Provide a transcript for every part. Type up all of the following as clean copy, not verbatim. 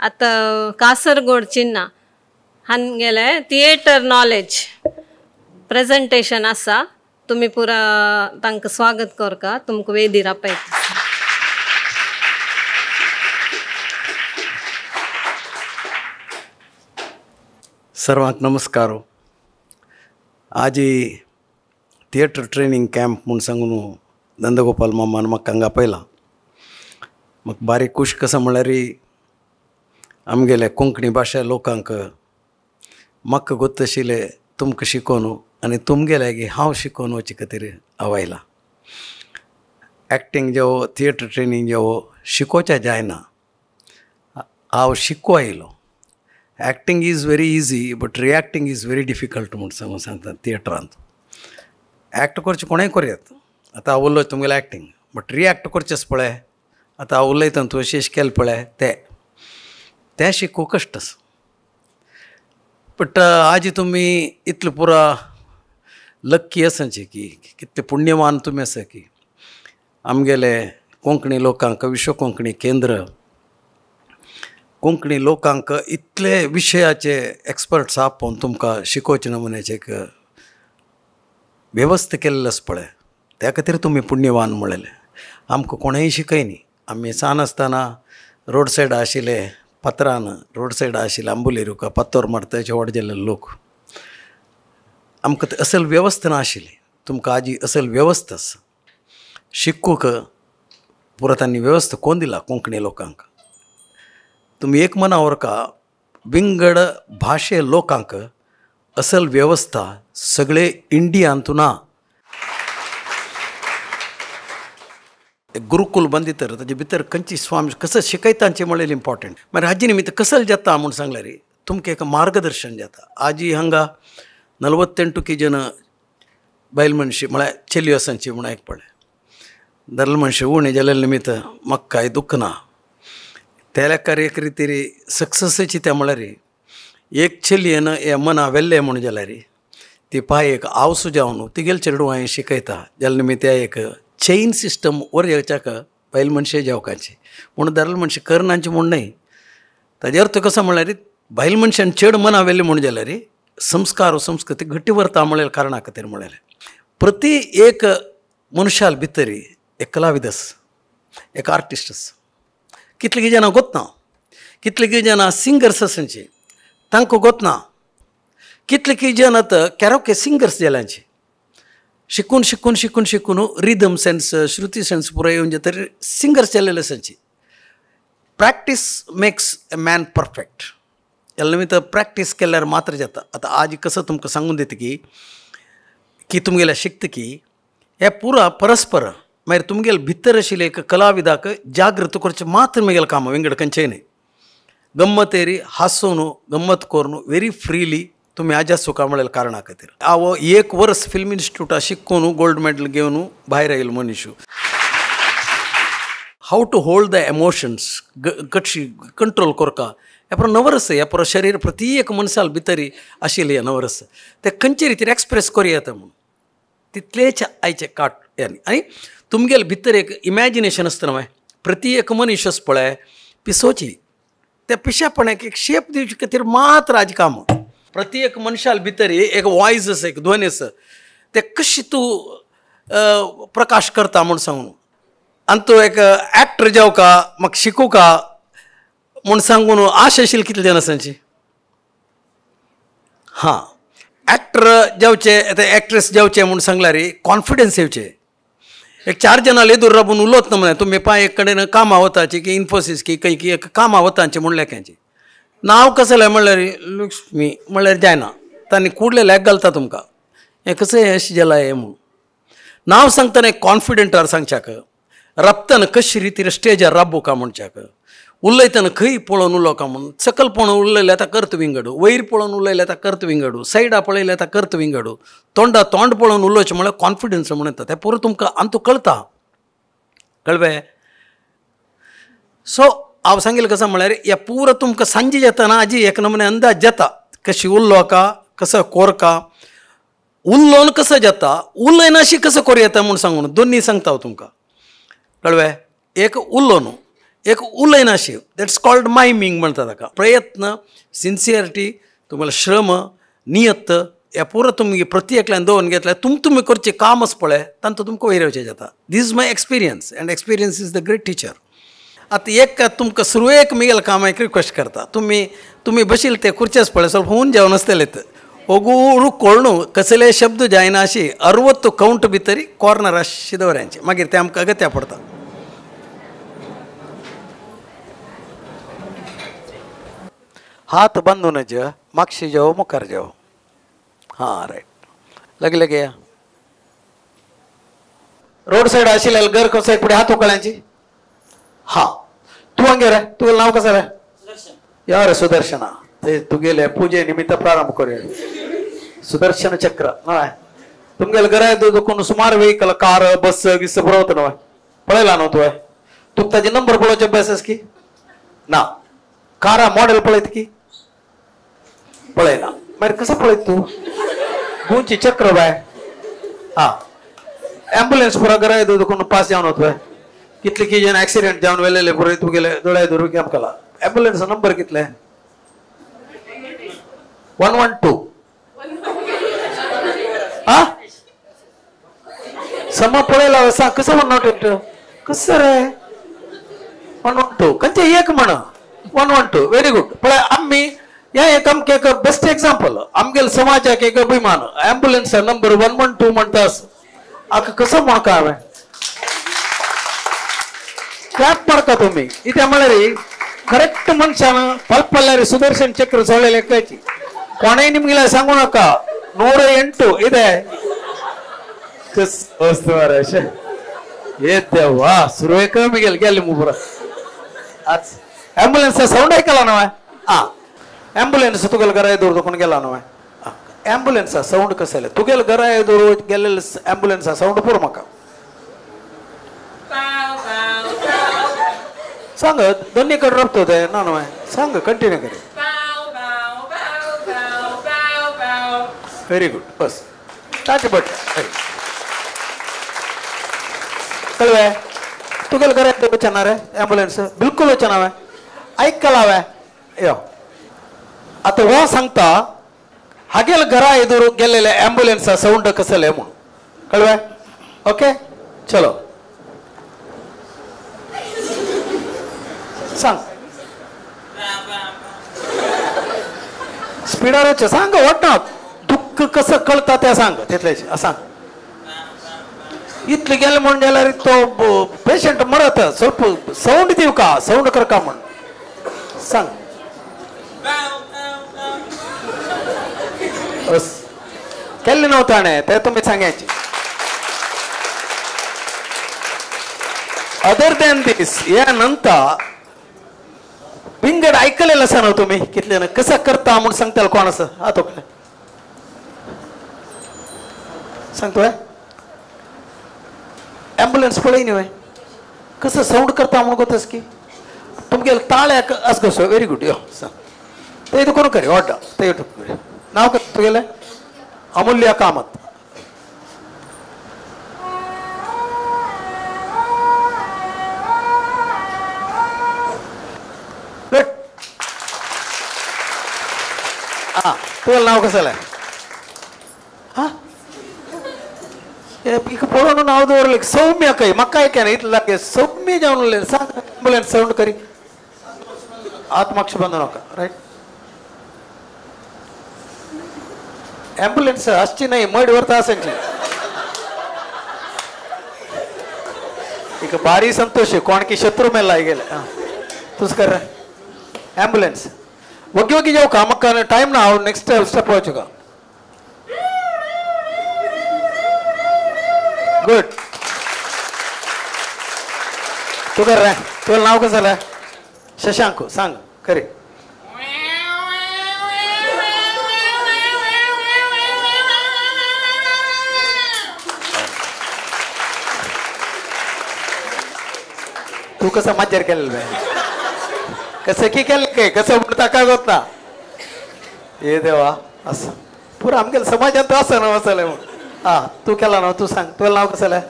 आतां कासरगोड चिन्ना हांगेले theatre knowledge presentation आसा. तुमी पुरा तांकां स्वागत करका. तुमकां वेदीर आपयता. सर्वांक नमस्कार. आजी थिएटर ट्रेनिंग कॅम्प म्हूण सांगून नंदगोपाल मामान म्हाका हांगा आपयला. म्हाका बारीक खूश कसो म्हळ्यार आमगेले कोंकणी भाशा लोकांक म्हाका गोत आशिल्ले तुमकां शिकोवन आनी तुमगेले लागीं हांव शिकोवन वचचे खातीर हांव आयला. एक्टींग जेवो थिएटर ट्रेनिंग जेवो शिकोवच्या जायना, हांव शिको आयलो. Acting is very easy but reacting is very difficult म्हूण सांगून सांगता. थिएटरांत एक्ट करचें कोणेंय करयात. आतां हांव उलयता तुमगेलें एक्टींग बट रिएक्ट करचेंच पळय. आतां हांव उलयता तूं अशें अशें केलें पळय तें तें शिकूंक कश्ट आसा. बट आजी तुमी इतले पुरा लक्की आसाची की कितले पुण्यवान तुमी आसा की आमगेले कोंकणी लोकांक विश्व कोंकणी केंद्र कोंकणी लोकांक इतले विशयाचे एक्सपर्ट्स आपोवन तुमकां शिकोवचे नमुन्याचे एक वेवस्था केल्लें आसा पळय, त्या खातीर तुमी पुण्यवान म्हणलें. आमकां कोणेंय शिकयनी. आमी सान आसतना रोड सायड आशिल्ले पत्रान रोड सायड आशिल्ले आंबोली रुका पत्तोर मारता अशे व्हड जाल्ले लोक. आमकां असल वेवस्था नाशिल्ली. तुमकां आजी असल वेवस्था आसा शिकूंक पुरो तांणी वेवस्था कोण दिला कोंकणी लोकांक. तुमी एक मना व्हरका विंगड भाशे लोकांक असल वेवस्था सगळे इंडियांतू ना. गुरुकुल बंदितर ताजे भितर खंयची स्वामी कसं शिकयतांचे म्हणलें इम्पॉर्टंट. मागीर हाजी निमित्त कसल जाता म्हूण सांगलें रे तुमकां एक मार्गदर्शन जाता. आजी हांगा 48 की जन बायल मनशी म्हळ्यार चेली आसांची म्हूण एक पळय दादलो मनशी उणें जाल्ले निमित्त म्हाका कांय दुख्ख ना. त्या लेखार एक रितीर सक्सेसाची त्या म्हळ्यार एक चलयेन हे मना वेल्लें म्हूण जाल्यार ती पांय एक आवसू जावन तिगेले चेडूं हांवें शिकयता जाल्या निमित्त एक चेन सिस्टम वर येवच्याक बायल मनशे जेवकाची म्हूण दादलो मनशे करनाची म्हूण न्हय. ताजे अर्थ कसो म्हळ्यार बायल मनशान चड मना वेल्लें म्हूण जाल्यार संस्कार संस्कृती घट्टी व्हरता म्हणलें कारणा खातीर म्हणलें. प्रति एक मनशाल भितर एक कलाविद आसा, एक आर्टिस्ट आसा. कितले जाणां गोतना, कितले जाणां सिंगर्स आसांचे तांकां गोतना, कितले जाणां आतां कॅरोके सिंगर्स जाल्यांचे शिकून शिकून शिकून शिकून रिदम सेन्स श्रुती सेन्स पुराय येवन जातरी सिंगर्स जाल्लेले आसांचे. Practice makes a man perfect. ह्या निमित्त प्रॅक्टीस केल्यार मात्र जाता. आतां आज कसो तुमकां सांगून दिता की की तुमगेले शिकता की हे पुरा परस्पर मागीर तुमगेले भितर आशिल्ले एक कलाविदाक जागृत करचें मात्र म्हगेलें काम विंगड खंयचेंय न्हय. गम्मत येरी हांसून गम्मत करून व्हेरी फ्रिली तुमी आजा सुखा म्हणलें कारणा खातीर. हांव एक वर्स फिल्म इन्स्टिट्यूटा शिकून गोल्ड मेडल घेवन भायर आयलो मनीस. How to hold the emotions कशी कंट्रोल करका हे पुरो नवरस, हे पुरो शरीर प्रति एक मनशाल भितर आशिल्लें नवरस ते खंयचे रितीन एक्सप्रेस करूं येता म्हूण तितलेच आयचे काट आनी तुमगेले भितर एक इमॅजिनेशन आसता न्हय. प्रति एक मनीस आसा पळय पिसोची त्या पिशेपणाक एक शेप दिवचे खातीर मात्र आज काम. प्रति एक मनशाल भितर एक वॉयस आसा, एक ध्वनी आसा, ते कशी तूं प्रकाश करता म्हूण सांगून आनी तूं एक एक्टर जावका म्हाका शिकूका म्हूण सांगून आश आशिल्ली कितले जाण आसांची. हां एक्टर जावचे आतां एक्ट्रेस जावचें म्हूण सांगल्यार कॉन्फिडन्स येवचें. एक चार जाणां लेदूर राबून उलोवत ना म्हळ्यार तुमी पांय एक कडेन कामां वताची की इन्फोसीस की खंय की एक कामां वतांचें म्हणल्यार खेंचे नांव कसलें म्हणल्यार लक्ष्मी म्हणल्यार जायना तांणी कुडले लेक घालता तुमकां हें कसं अशें जालां हें म्हूण. नांव सांगतना एक कॉन्फिडंटार सांगच्याक राबतना कशी रितीर स्टेजार राबोवका म्हणच्याक उलयतना खंय पळोवन उलोवका म्हूण सकल पळोवन उलयलें आतां कर्त विंगड, वयर पळोवन उलयलें आतां कर्त विंगड, सायडा पळयलें आतां कर्त विंगड, तोंडा तोंड पळोवन उलोवचें म्हळ्यार कॉन्फिडन्स म्हण येता तें पुरो तुमकां आमकां कळता कळवे. सो हांव सांगेल कसो म्हळ्यार हे पुरो तुमकां सांजे जातना आजी एक नमुने अंदाज जाता कशी उलोवका कसो कोरका उलोवन कसो जाता उलयनाशी कसो कोर येता म्हूण सांगून दोन्ही सांगता हांव तुमकां कळवे. एक उलोवन एक उलयनाशी, that's called मायमींग म्हणटा ताका. प्रयत्न, सिन्सियरिटी, तुमगेलो श्रम, नियत ह्या पुरो तुमी प्रति एकल्यान दवरून घेतल्यार तुमी करचें कामच पळय तांतूं तुमकां वयर येवचें जाता. This is my experience and experience is the great teacher. आतां एक तुमकां सुरवेक मुगेल्या कामाक रिक्वेस्ट करता, तुमी बशिल्ले ते खुर्चेच पळय ಸ್ವಲ್ಪ हून जेवन आसतले ओगूरू कोळणू कसले शब्द जायना अशी 60 कावंट भितरी कॉर्नर अशी दवरांचे, मागीर ते आमकां अगत्या पडटा. हात बांदून जे मागशी जेव मुखार जेव. हां रायट, लगे लगे या. रोड सायड आशिल्ले घर कसं पुढे हात उकळ्यांची. हां तूं हांगे रे, तुगेलें नांव कसं रे? या रे सुदर्शना, ते तुगेले पूजे निमित्त प्रारंभ करूया. सुदर्शन चक्र नव्हे तुमगेले घरा कोण सुमार व्हेकल कार बस गिस पुरवता नव्हे पळयला न्हू तुवें? तुका ताजे नंबर पळोवचे अभ्यास की ना? कारा मॉडेल पळयत की पळयना? मागीर कसं पळयत तूं? गुंची चक्र बाय. हां ॲम्ब्युलन्स पुरा घरा कोण पास जावन वतोय, कितले की जण ॲक्सिडेंट जावन वेलेले पुरो तुगेले दोळ्या धरून कॅम्प केला. ॲम्ब्युलन्स नंबर कितले? 112. हा सम पळयला सांग कसं म्हणून कसं रे 112 खंयचे एक म्हण 112. Very good. पळय आमी हे एक आमकां एक बेस्ट एक्झाम्पल, आमगेले समाजाक एक अभिमान. ॲम्ब्युलन्स नंबर 112 म्हणटा आका कसं म्हणका हांवें क्लॅप मारता तुमी. इत्या म्हळ्यार करेक्ट मनशान पल्पल्ल्यार सुदर्शन चक्र सोडलेले कळची. कोणेय निमगेले सांगू नाका 108 इదే कस वस्तू अशें हे देवा सुरवेक गेले गेले मुबरा. आज ॲम्ब्युलन्स साऊंड ऐकला न्हय? आं ॲम्ब्युलन्स तुगेले घरा येदोर कोण गेला न्हय? ॲम्ब्युलन्सा साऊंड कसं आयलें तुगेले घरा येदोर गेल्ले ॲम्ब्युलन्सा साऊंड पुरो म्हाका सांग. दोन्ही कडे रबतो ते ना न्हय? सांग कंटिन्यू करे. व्हेरी गुड, बस ताचे बट कळवे तुगेले घरा येदोर वचना रे ॲम्ब्युलन्स? बिलकुल वचना हांवें ऐकला हांवें. यो आतां हो सांगता हागेल घरा एदोर गेल्लेले ॲम्ब्युलन्सा साऊंड कसले म्हणून. कळवे? ओके चलो सांग स्पिडार सांग वाटना दुःख कसं कळता ते सांग तितलेच सांग. इतले गेले म्हणून जाल्यार तो पेशंट मरत ಸ್ವಲ್ಪ साऊंड दिव का साऊंड करका म्हण सांग. केल्ले न्हू ताणें ते तुमी सांगायचे. अदर दॅन दीस या नंतर विंगड ऐकलेलं आसा न्हू तुमी कितले ना कसं करता म्हणून सांगताले कोण आसा? हा तो सांगतोय ॲम्ब्युलन्स पळय न्हय कसं साऊंड करता म्हणून गोतस की तुमगेले ताळ्याक अस कसो. Very good. यो सांग ते कोण करे ऑर्डर ते करे. नाव कसं तुगेलें? अमूल्य कामत. गुड. हां तुगेलें नाव कसं जालें? हां इक पळोवन नांव दवरलें सौम्य खंय म्हाका आयकना इतलें लागीं सौम्य जावन उरलें. सांग ॲम्ब्युलन्स साऊंड करी आत्माक्ष बांदू नाका. रायट ॲम्ब्युलन्स असची नाही मड व्हरता असायची. एक भारी संतोष कोण की शत्रू मेला गेले. तूच कर ॲम्ब्युलन्स ओके ओके जाऊ का म्हाका टायम ना हांव नेक्स्ट स्टेप वचूं का? गुड. तू कर रे, तुझं नाव कसं जालें? शशांक. सांग खरे. तू कसं मज्जर केलेलं कसं की केलं काय कसं म्हणता काय होत ना हे देवा असं पुरा आमगेल्या समाजात असं ना असं. हां तू केला ना तू सांग तुला नाव कसं जालें?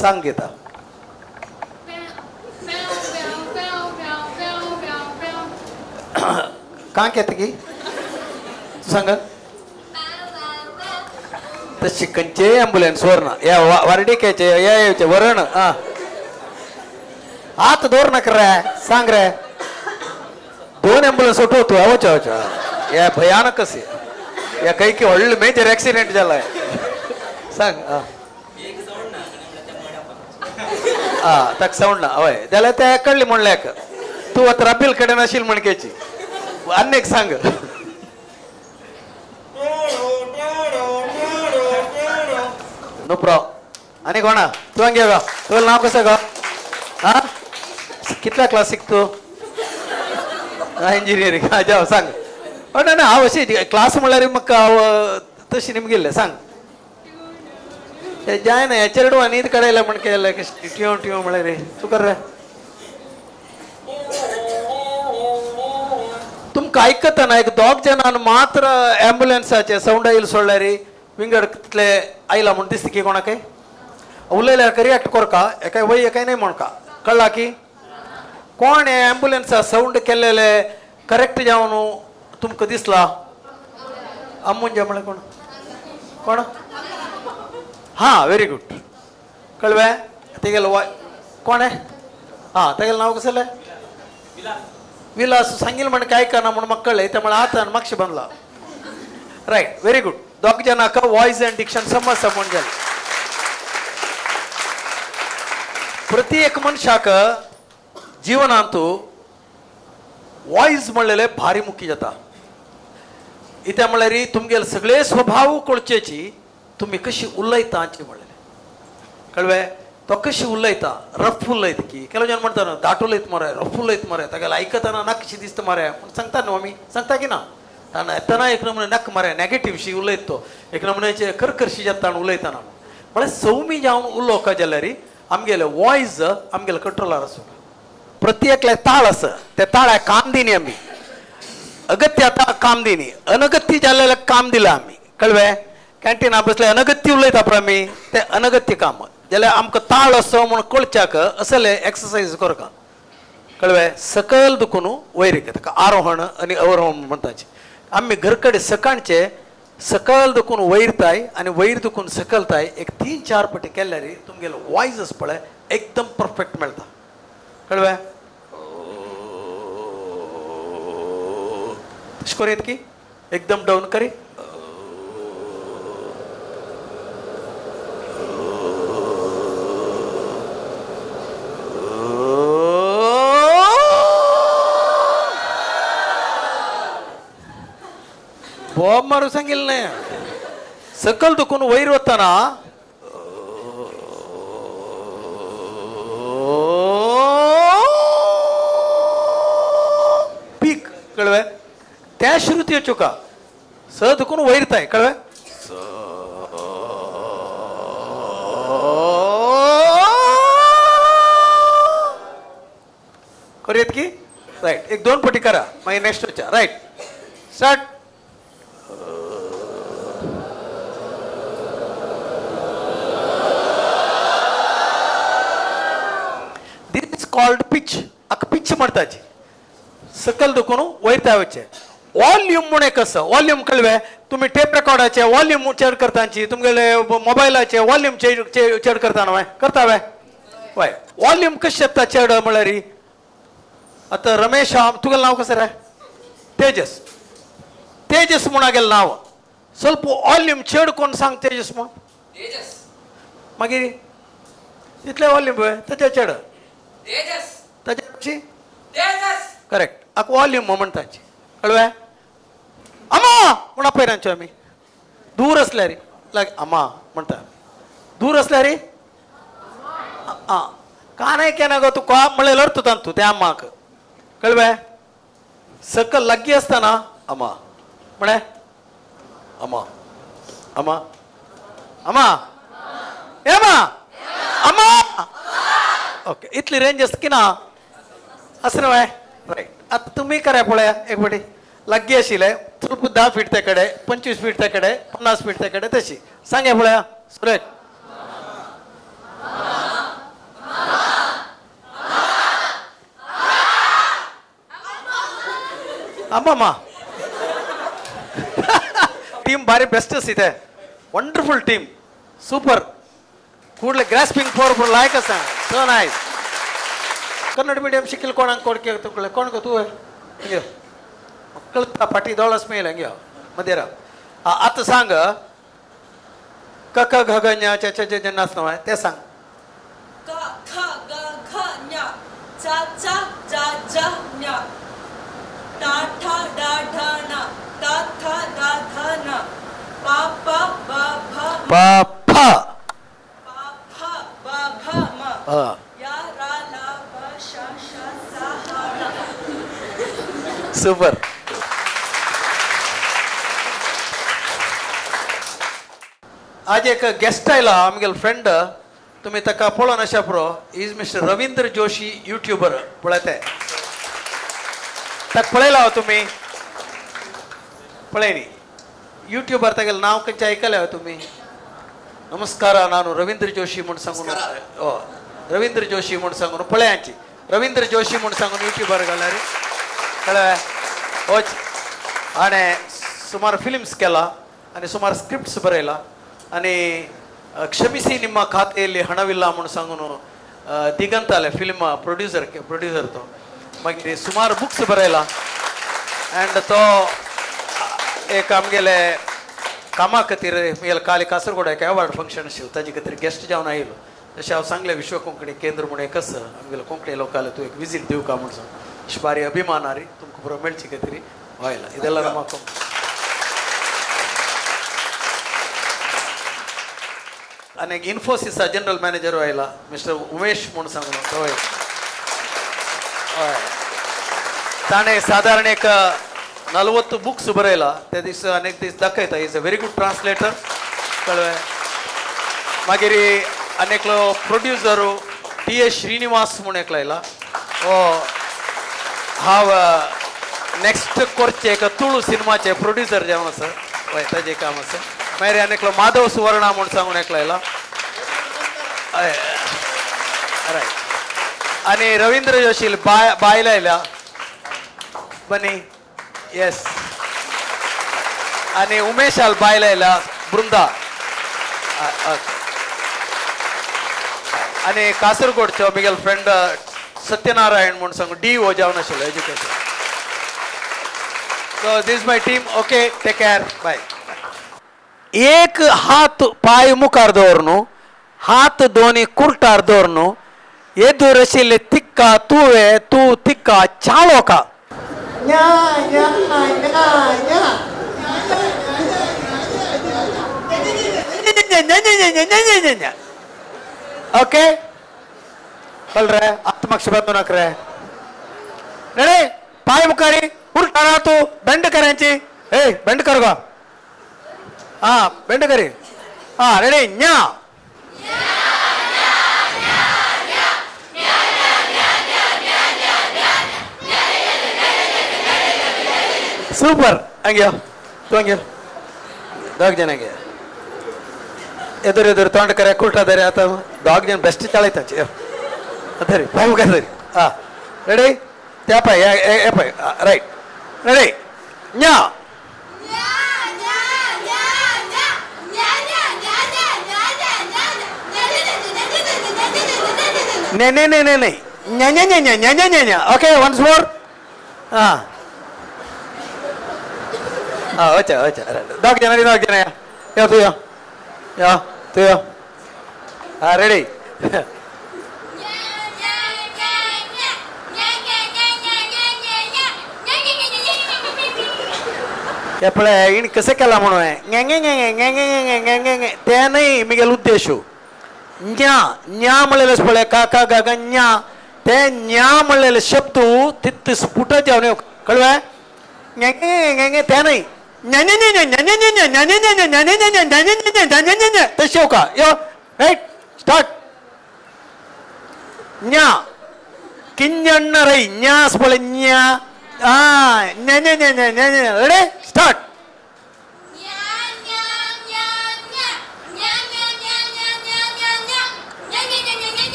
सांग गीता. कांक येता की तूं सांग तशी खंयचेय ॲम्ब्युलन्स वरना या वार्डिकेचे या येवचे वरण आं आत दवर नाका रे सांग रे दोन ॲम्ब्युलन्स उठवतो अवच अवच या भयानक असे या काही की व्हडले मेजर ॲक्सिडेंट जाला सांग आं ताका सावंड ना हय जाल्यार ते कळ्ळी म्हणल्यार तूं आतां राबील कडेन आशिल्ली म्हणकेची आनी एक सांग नो प्रॉब्लम. आनी कोणा तुवें घे गो तुवें नांव कसं गो आं कितल्या क्लासीक तूं इंजिनियरींग आं जाव सांग ना ना हांव अशी क्लास म्हणल्यार म्हाका हांव तशी निमगिल्लें सांग जायना ह्या चेडवान न्हीद काडयला म्हण केलें ट्यूं ट्यूं म्हळ्यार रे तूं कर रे तुमकां आयकतना एक दोग जाणान मात्र ॲम्ब्युलन्साचे सावंड आयल सोडल्यार विंगड कितले आयला म्हूण दिसता की कोणाकय उलयल्यार रिएक्ट करका एकाय वय एकाय न्हय म्हणका कळ्ळा की कोण हे ॲम्ब्युलन्सा सावंड केल्लेले करेक्ट जावन तुमकां दिसला अम्मुंजे म्हळ्यार कोण कोण हां व्हेरी गुड कळवें तेगेलो वाय कोण आहे हां तेगेलें नांव कसलें विलास सांगील म्हण काय करना म्हूण म्हाका कळ्ळें ते म्हळ्यार आतां मातशें बांदला रायट व्हेरी गुड दोग जाणांक वॉयस अँड डिक्शन समज म्हूण जालें. प्रति एक मनशाक जिवनांत वॉयस म्हणलेले भारी मुख्य जाता. इत्या म्हणल्यार तुमगेले सगळे स्वभाव कळचेची तुमी कशी उलयता हांचे म्हणलेले कळवे तो कशी उलयता रफ उलयता की केलो जण म्हणटा न्हू दाट उलयत मरे रफ उलयत मरे तागेले आयकतना नाकशी दिसता मरे म्हूण सांगता न्हू आमी सांगता की ना ताणें येतना एक नमुने नाक मरे नॅगेटिव्हशी उलयत तो एक नमुन्याचे करकरशी जाता उलयतना म्हळ्यार सौमी जावन उलोवका जाल्यार आमगेले वॉयस आमगेले कंट्रोलार आसूं. प्रति एकल्या ताळ आसा त्या ताळ्याक काम दिनी आमी अगत्य आतां काम दिनी अनगत्य जाल्ल्याक काम दिलां आमी कळवे कॅन्टिना बसले अनगत्य उलयता पळय आमी तें अनगत्य काम जाल्यार आमकां ताळ असो म्हूण कळच्याक असले एक्सरसायज करका कळवे सकयल दुखून वयर ताका आरोहण आनी अवरोहण म्हणटाचे. आमी घर कडेन सकाळचे सकयल दुखून वयरताय आनी वयर दुखून सकलताय एक 3-4 पटी केल्यार तुमगेलो वॉयस पळय एकदम परफेक्ट मेळटा कळवे तशें करूं की एकदम डावन करी बॉम्ब मारू सांगितलं नाही सकल दुखून वयर वतना पीक कळवे त्या श्रुती चुका स दुखून वयरताय कळवे करूयात की राईट एक 2 पटी करा मागीर नेक्स्ट वचा right start. This is called pitch. आका पिच म्हणताची सकल दुखून वयर वचचे वॉल्यूम म्हूण एक आसा वॉल्यूम कळवे तुमी टेप रेकॉर्डाचे वॉल्यूम चड करताची तुमगेले मोबायलाचे वॉल्यूम चड करता न्हय करता वे वय वॉल्यूम कशें येता चड म्हळ्यार आतां रमेश तुगेलें नांव कशें रे तेजस तेजस म्हूण गेलें नांव ಸ್ವಲ್ಪ वॉल्यूम चड कोण सांग तेजस म्हूण मागीर तितलें वॉल्यूम पळय ताचे चड ताचे करेक्ट आका वॉल्यूम म्हणटाची कळवे अम्मा म्हूण आपयनाचे आमी दूर आसल्यार लाग अम्मा म्हणटा दूर आसल्यार आं कानाय केना गो तुका म्हणल्यार अर्थ तांतू त्या अम्माक कळवे सकल लागीं आसतना अम्मा म्हळें अम्मा अम्मा अम्मा एमा अम्मा ओके इतली रेंज आसता की ना आसा न्हय रायट. आतां तुमी करा पळया एक फावटी लागीं आशिल्लें ಸ್ವಲ್ಪ 10 फीट त्या कडेन 25 फीट त्या कडेन 50 फीट त्या कडेन तशी सांगे पळया सुरेख अम्मा ಟೀಮ್ ಭಾರಿ ಬೆಸ್ಟ್ ಇದೆ, ವಂಡರ್ಫುಲ್ ಟೀಮ್, ಸೂಪರ್. ಕೂಡಲೇ ಗ್ರಾಸ್ಪಿಂಗ್ ಪವರ್ ಲಾಯಕ ಸೋ ನೈಸ್. ಕನ್ನಡ ಮೀಡಿಯಂ ಶಿಕ್ಕಿಲ್ ಕೋಣಂಗೆ ಕೊಡ್ಕೆ ತಗೊಳ್ಳಿ ಕೋಣಕ್ಕೆ ತೂ ಹಂಗೆ ಮಕ್ಕಳ ಪಟ್ಟಿ ದೋಳಸ್ ಮೇಲೆ ಹಂಗೆ ಮಧ್ಯಾರ ಆತ ಸಾಂಗ್ ಕ ಕ ಘ ಘ ಞ ಚ ಚ ಜ ಜ ನಾಸ್ನವ ते सांग. ಕ ಖ ಗ ಘ ಞ ಚ ಚ ಜ ಜ ಞ ಟ ಠ ಡ ಢ ಣ ತ ಥ the ಧ ನ ಪ ಪ ಬ ಭ ಪ ಫ ಪ ಫ ಬ ಭ ಮ ಯ ರ ಲ ಬ ಶ ಶ ಸ ಹ ಣ. ಸೂಪರ್. आज एक गेस्ट आयला आमगेलो फ्रेंड, तुमी ताका पळोवन आशा पुरो, is mister Ravindra Joshi YouTuber. पळयते ताका पळयला हो तुमी? पळय न्ही युट्यूबर, तागेलें नांव खंयचें आयकलें हो तुमी? नमस्कार, नानू रवींद्र जोशी म्हूण सांगून, रवींद्र जोशी म्हूण सांगून पळयांची, रवींद्र जोशी म्हूण सांगून युट्यूबर घाल्यार कळ्ळें? होच आनी सुमार फिल्म्स केला आनी सुमार स्क्रिप्ट्स बरयला आनी ಕ್ಷಮಿಸಿ ನಿಮ್ಮ ಖಾತೆಯಲ್ಲಿ ಹಣವಿಲ್ಲ म्हूण सांगून दिगंताले फिल्म प्रोड्युसर, प्रोड्युसर तो मागीर सुमार बुक्स बरयला अँड तो एक आमगेले कामा खातीर म्हगेले काल कासरगोड एक अवॉर्ड फंक्शन आशिल्लें ताजे खातीर गेस्ट जावन आयलो. तशें हांव सांगलें विश्व कोंकणी केंद्र म्हूण एक आसा आमगेले कोंकणी लोकांले, तूं एक विजीट दिवका म्हूण सांग. अशें बारी अभिमान आरी तुमकां पुरो मेळचे खातीर आयला. ಇದೆಲ್ಲ ನಮ್ಮ आनी एक इन्फोसिसा जनरल मॅनेजर आयला मिस्टर उमेश म्हूण सांगून, हय हय, ताणें सादारण एक 40 बुक्स बरयला. ते दीस अनेक दीस दाखयता. Is a very good translator, कळ्ळें? मागीर आनी एकलो प्रोड्युसर टी ए श्रीनिवास म्हूण एकलो आयला, हो हांव नेक्स्ट कोरचे एक तुळू सिनेमाचे प्रोड्युसर जावन आसा, हय ताजें काम आसा. मागीर आनी एकलो माधव सुवर्णा म्हूण सांगून एकलो आयला, हय रायट. आनी रवींद्र जोशी बायल आयल्या बनी, येस. आनी उमेशाल बायल आयल्या बृंदा. आनी कासरगोडचो म्हगेलो फ्रेंड सत्यनारायण म्हूण सांगून डी ओ जावन आशिल्लो education. So this my team. Okay, take care, bye. एक हात पाय मुखार दवर, हात दोनी कुर्टार दवर, येदूर आशिल्ले तिक्का तुवे तूं तिक्का चाळोका. ओके कळ्ळें रे? आत्मक्ष बांदू नाका रे. रेडी? पाय मुखारी कुर्टार तूं बेंड करायची, ए बेंड कर गो, हां बेंड करी, हां रेडी? न्या ಸೂಪರ್. ಹಂಗೆ ತೂ ಹಂಗೆ ಡಾಗ್ ಜನ ಹಂಗೆ ಎದುರು ಎದುರು ತೊಂಡ ಕರೆ ಕುಲ್ಟಾದಾರೆ ಆತ ಡಾಗ್ ಜನ ಬೆಸ್ಟ್ ಚಾಳೈತೆ ಅದೇ ರೀ ಪಾಯ್ ಮುಖ ರೀ. ಹಾಂ ರೆಡಿ? ತ್ಯಾಪ ಏಪ ರೈಟ್ ರೆಡಿ? ನ್ಯಾ ನೇ ನೇ ನೇ ನೇ ನೇ ನ್ಯಾ ನ್ಯಾ ನ್ಯಾ ನ್ಯಾ ನ್ಯಾ ನ್ಯಾ ನ್ಯಾ. Okay once more. ಹಾಂ ಹಾಂ ಓಚೆ ಓಚೆ ಡಾಗ್ ಜನ ಡಾಗ್ ಜನ ಯೋ ತೂ ಯೋ ಯೋ ತೂ ಯೋ. ಹಾಂ ರೆಡಿ? पळय हिणें कशें केलां म्हणून गे तें न्हय म्हगेलो उद्देश. न्या न्या म्हणलेलें पळय का का गा गा न्या, ते न्या म्हणलेले शब्द तित स्फुट जावन कळ्ळें? गे गे तें न्हय न्या न्या न्या न्या न्या न्या न्या न्या न्या न्या न्या न्या न्या न्या न्या न्या न्या न्या तशें येवका. यो रायट स्टार्ट. न्या किंजण्णरై न्या पळय न्या न्या न्या न्या न्या न्या न्या. Ready start.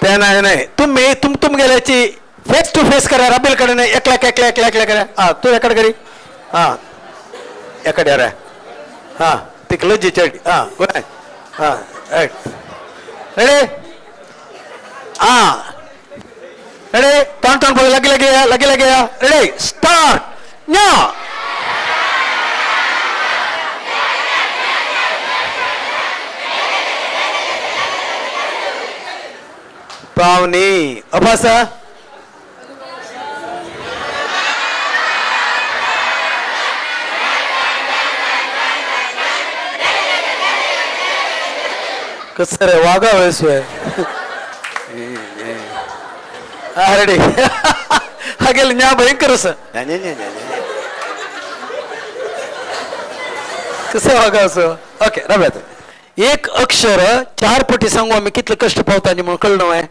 ते नाही नाही तुम्ही तुम तुमगेल्याची फेस टू फेस करा रबेल कडे एकल्या एकल्या एकल्या एकल्या करा. हां तूं एकडे करी. हां एका रे हां तिका लज्जी चेडी हां गोय हां रायट रेडी हां रेडी तोंड तोंड पळय लागीं लागीं या लागीं लागीं या रेडी स्टार्ट न्या पावनी अभासा कसं रे वागा वेळेस रेडी हा गेलं न्या भयंकर असं कसं वागा असं ओके रव्यात एक अक्षर चार पटी सांगू आम्ही कितले कष्ट पावता म्हणून कळलं आहे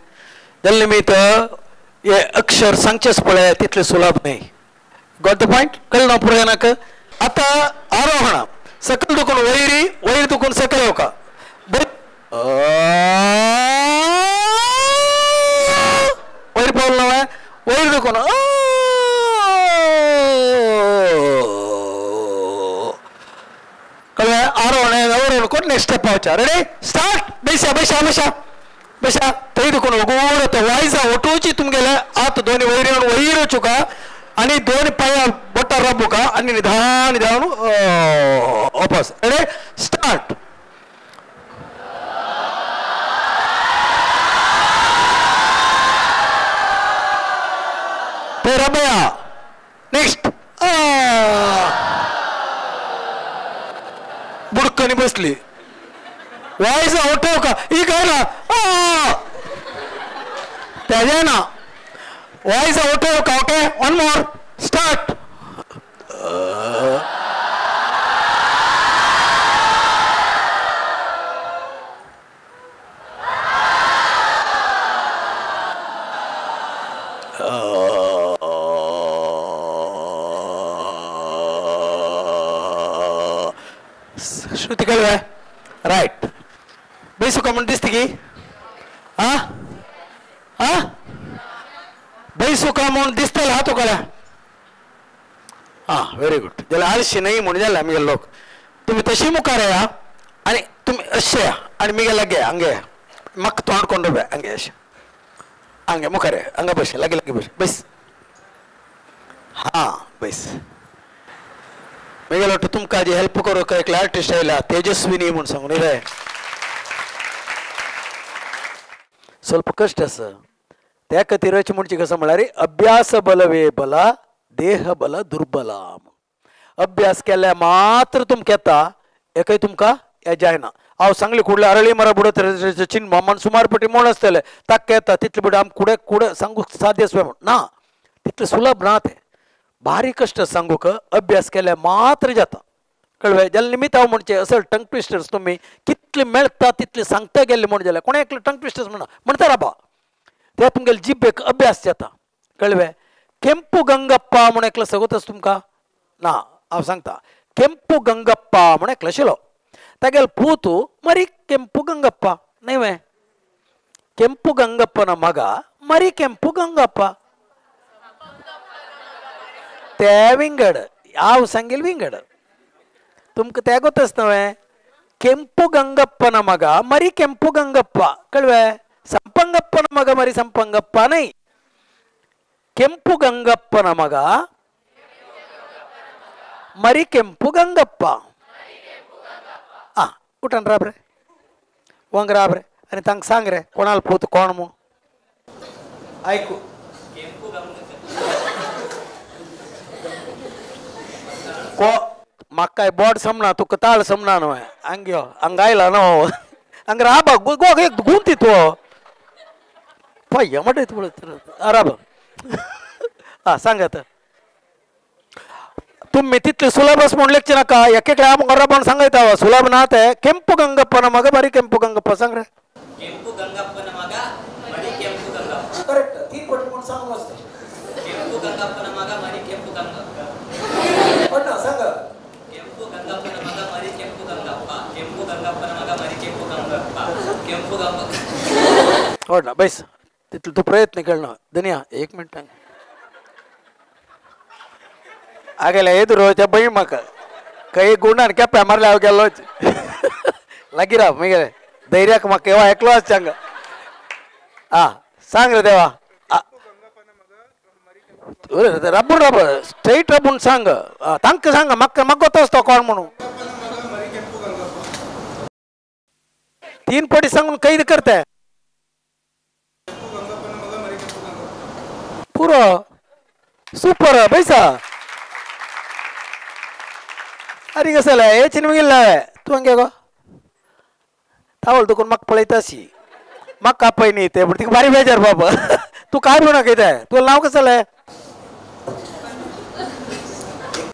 त्या निमित्त हे अक्षर सांगचेच पळय तितले सुलभ नाही. गॉट the point कळलं पुरे नाका. आता आरोहण सकल दुखून वैरी वैर दुखून सकल येऊ का वैर पावलं नव्हे वैर दुखून कळलं आरोहण अवरोहण कोण नेक्स्ट स्टेप पावच्या रेडी स्टार्ट बैसा बैसा बैसा बैसा थंय दुखून गोड वायजा ओटोची तुमगेले आत दोन वैर वैर चुका आणि दोन पाया बोटा राबू का आणि निधान निधान वापस रेडी स्टार्ट ते रबया नेक्स्ट बुडकनी बसली वायजा ओटो का ही काय ना त्याच्या ना वायजा ओटो का ओके वन मोर स्टार्ट श्रुती कळलं राईट बैसू का म्हणून दिसते की हा हा बैसू का म्हणून दिसतलं हा तुका हां व्हेरी गुड ज्याला आळशी नाही म्हणून जाल्यार आमगे लोक तुम्ही तशी मुखार या आणि तुम्ही अशे या आणि मी गेला गे हंगे म्हाका तोंड कोण बे हंगे अशें हंगे मुखार हांगा बस लागीं लागीं बस बस हां बस मागीर तुमकां जी हेल्प करूंक एकले आर्टिस्ट आयला तेजस्विनी म्हूण सांगून रे ಸ್ವಲ್ಪ कष्ट आसा त्या खातीरच म्हणचे कसं म्हळ्यार अभ्यास बलवे बला देह बल दुर्बला. अभ्यास केल्यार मात्र तुमकां येता एकय तुमकां हें जायना. हांव सांगलें कुडले अरळी मरा बुडत चिन्ह म्हण सुमार पटी म्हण आसतलें ताका येता तितले बुड आम कुडे कुडे सांगूंक साध्य आसलें म्हण ना तितलें सुलभ ना तें बारीक कश्ट सांगूंक अभ्यास केल्यार मात्र जाता कळ्ळें. जाल्यार निमित्त हांव म्हणचें असल टंग ट्विस्टर्स तुमी कितले मेळटा तितले सांगता गेल्ले म्हण जाल्यार कोणें एकले टंग ट्विस्टर्स म्हणा म्हणटा राबा ते तुमगेले जिब्बेक अभ्यास जाता कळ्ळें. केंपू गंगप्पा म्हूण एकलो सगोतच तुमकां ना हांव सांगता केंपू गंगप्पा म्हूण एकलो आशिल्लो तागेलो पूत मरी केंपू गंगप्पा न्हय वे केंपू गंगप्पन मग मरी केंपू गंगप्पा ते विंगड हांव सांगेल विंगड तुमकां ते गोतच न्हय ಕೆಂಪು ಗಂಗಪ್ಪನ ಮಗ ಮರಿ ಕೆಂಪು ಗಂಗಪ್ಪ ಕಳ್ವೆ ಸಂಪಂಗಪ್ಪನ ಮಗ ಮರಿ ಸಂಪಂಗಪ್ಪ ನೈ ಕೆಂಪು ಗಂಗಪ್ಪನ ಮಗ ಮರಿ ಕೆಂಪು ಗಂಗಪ್ಪ. आ उठन राब रे वंग राब रे आनी तांकां सांग रे कोणाल पूत कोण मू आयकू को म्हाका बोट समना तुका ताळ समना न्हय हांग यो हांगा आयला न्हू हांगा राबा गो एक गुंती तो पळय म्हणटा पळय राब आं सांग आतां तुम्ही तितले सुलभच म्हूण लेगचे नाका एक एकल्या राबोन सांगयता सुलभ ना ते केंपू गंगप्पन मग बारी केंपू गंगप्पा सांग रे. ಕೆಂಪು ಗಂಗಪ್ಪನ ಮಗ ಮರಿ ಕೆಂಪು ಗಂಗಪ್ಪ. करेक्ट तीन पट म्हूण सांग मस्त. ಕೆಂಪು ಗಂಗಪ್ಪನ ಮಗ ಮರಿ ಕೆಂಪು ಗಂಗಪ್ಪ. सांग. ಕೆಂಪು ಗಂಗಪ್ಪನ ಮಗ ಮರಿ ಕೆಂಪು ಗಂಗಪ್ಪ. ಕೆಂಪು ಗಂಗಪ್ಪನ ಮಗ ಮರಿ ಕೆಂಪು ಗಂಗಪ್ಪ. ಕೆಂಪು ಗಂಗಪ್ಪ. व्हडला बैस तितलो तूं प्रयत्न केलो धनया एक मिनटान आगेले येदरो त्या बहीण म्हाका काही गुणान केप्या मारले हांव गेल्लोच लागीं राव मागीर धैर्याक म्हाका येवा एकलो आसचे हांगा. आं सांग रे देवा. रबून रब स्ट्रेट रबून सांग. तांकां सांग म्हाका म्हाका गोतोच तो कोण म्हणून. 3 पटी सांगून कैद करते पुरो. सुपर बैसा. अरे कसं हेच निमगिल्ला तूं हांगे गो तावल दुखून म्हाका पळयता अशी म्हाका कापय न्ही ते पूण तिका भारी बेजार बाबा. तूं काय म्हणून कितें तुका नांव कसं जालें?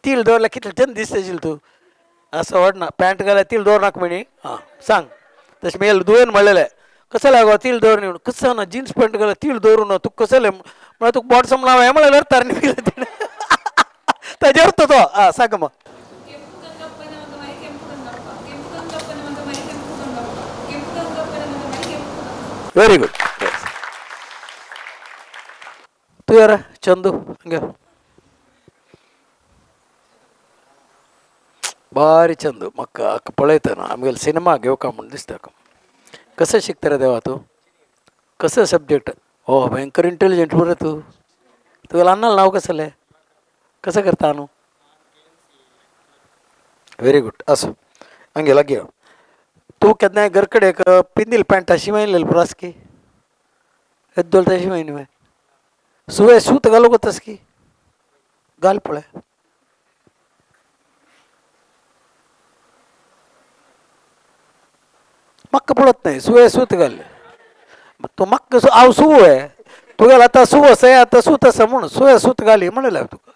तील दवरल्यार कितलें चंद दिसता तूं. असो व्हडना पॅन्ट घाल्यार तील दवर नाका म्हणी. आं सांग तशें मेल दुयेन म्हणलेलें कसं लागो गो तील दवर न्ही म्हणून. कसं ना जिन्स पॅन्ट घाल्यार तील दवरूं ना तुका कसं म्हळ्यार तुका बोट समला हें म्हणल्यार अर्थ न्ही ताजेर अर्थ तो. आं सांग मग. Very good. तूं यार चंदू हांगा भारी चंदू म्हाका पळयतना आमगेले सिनेमा घेवका म्हूण दिसता. कसं शिकता रे देवा तूं? कसं सब्जेक्ट? हो भयंकर इंटेलिजंट बरें तूं. तुगेलें अन्नालें नांव कसलें? कसं करता न्हू? Very good. आसूं हांगे लागीं यो. तूं केन्नाय घर कडेन पिंदील पॅन्ट शिवायलें पुरो आसा की येद्दोल तें शिवाय न्ही सुवे सूत घालूंक वतास की घाल पळय. म्हाका पळत न्हय सुवे सूत घाल तूं म्हाका हांव सुवे तुगेलें आतां सूव आसा आतां सूत आसा म्हूण सुवे सूत घाली म्हणलें हांवें तुका.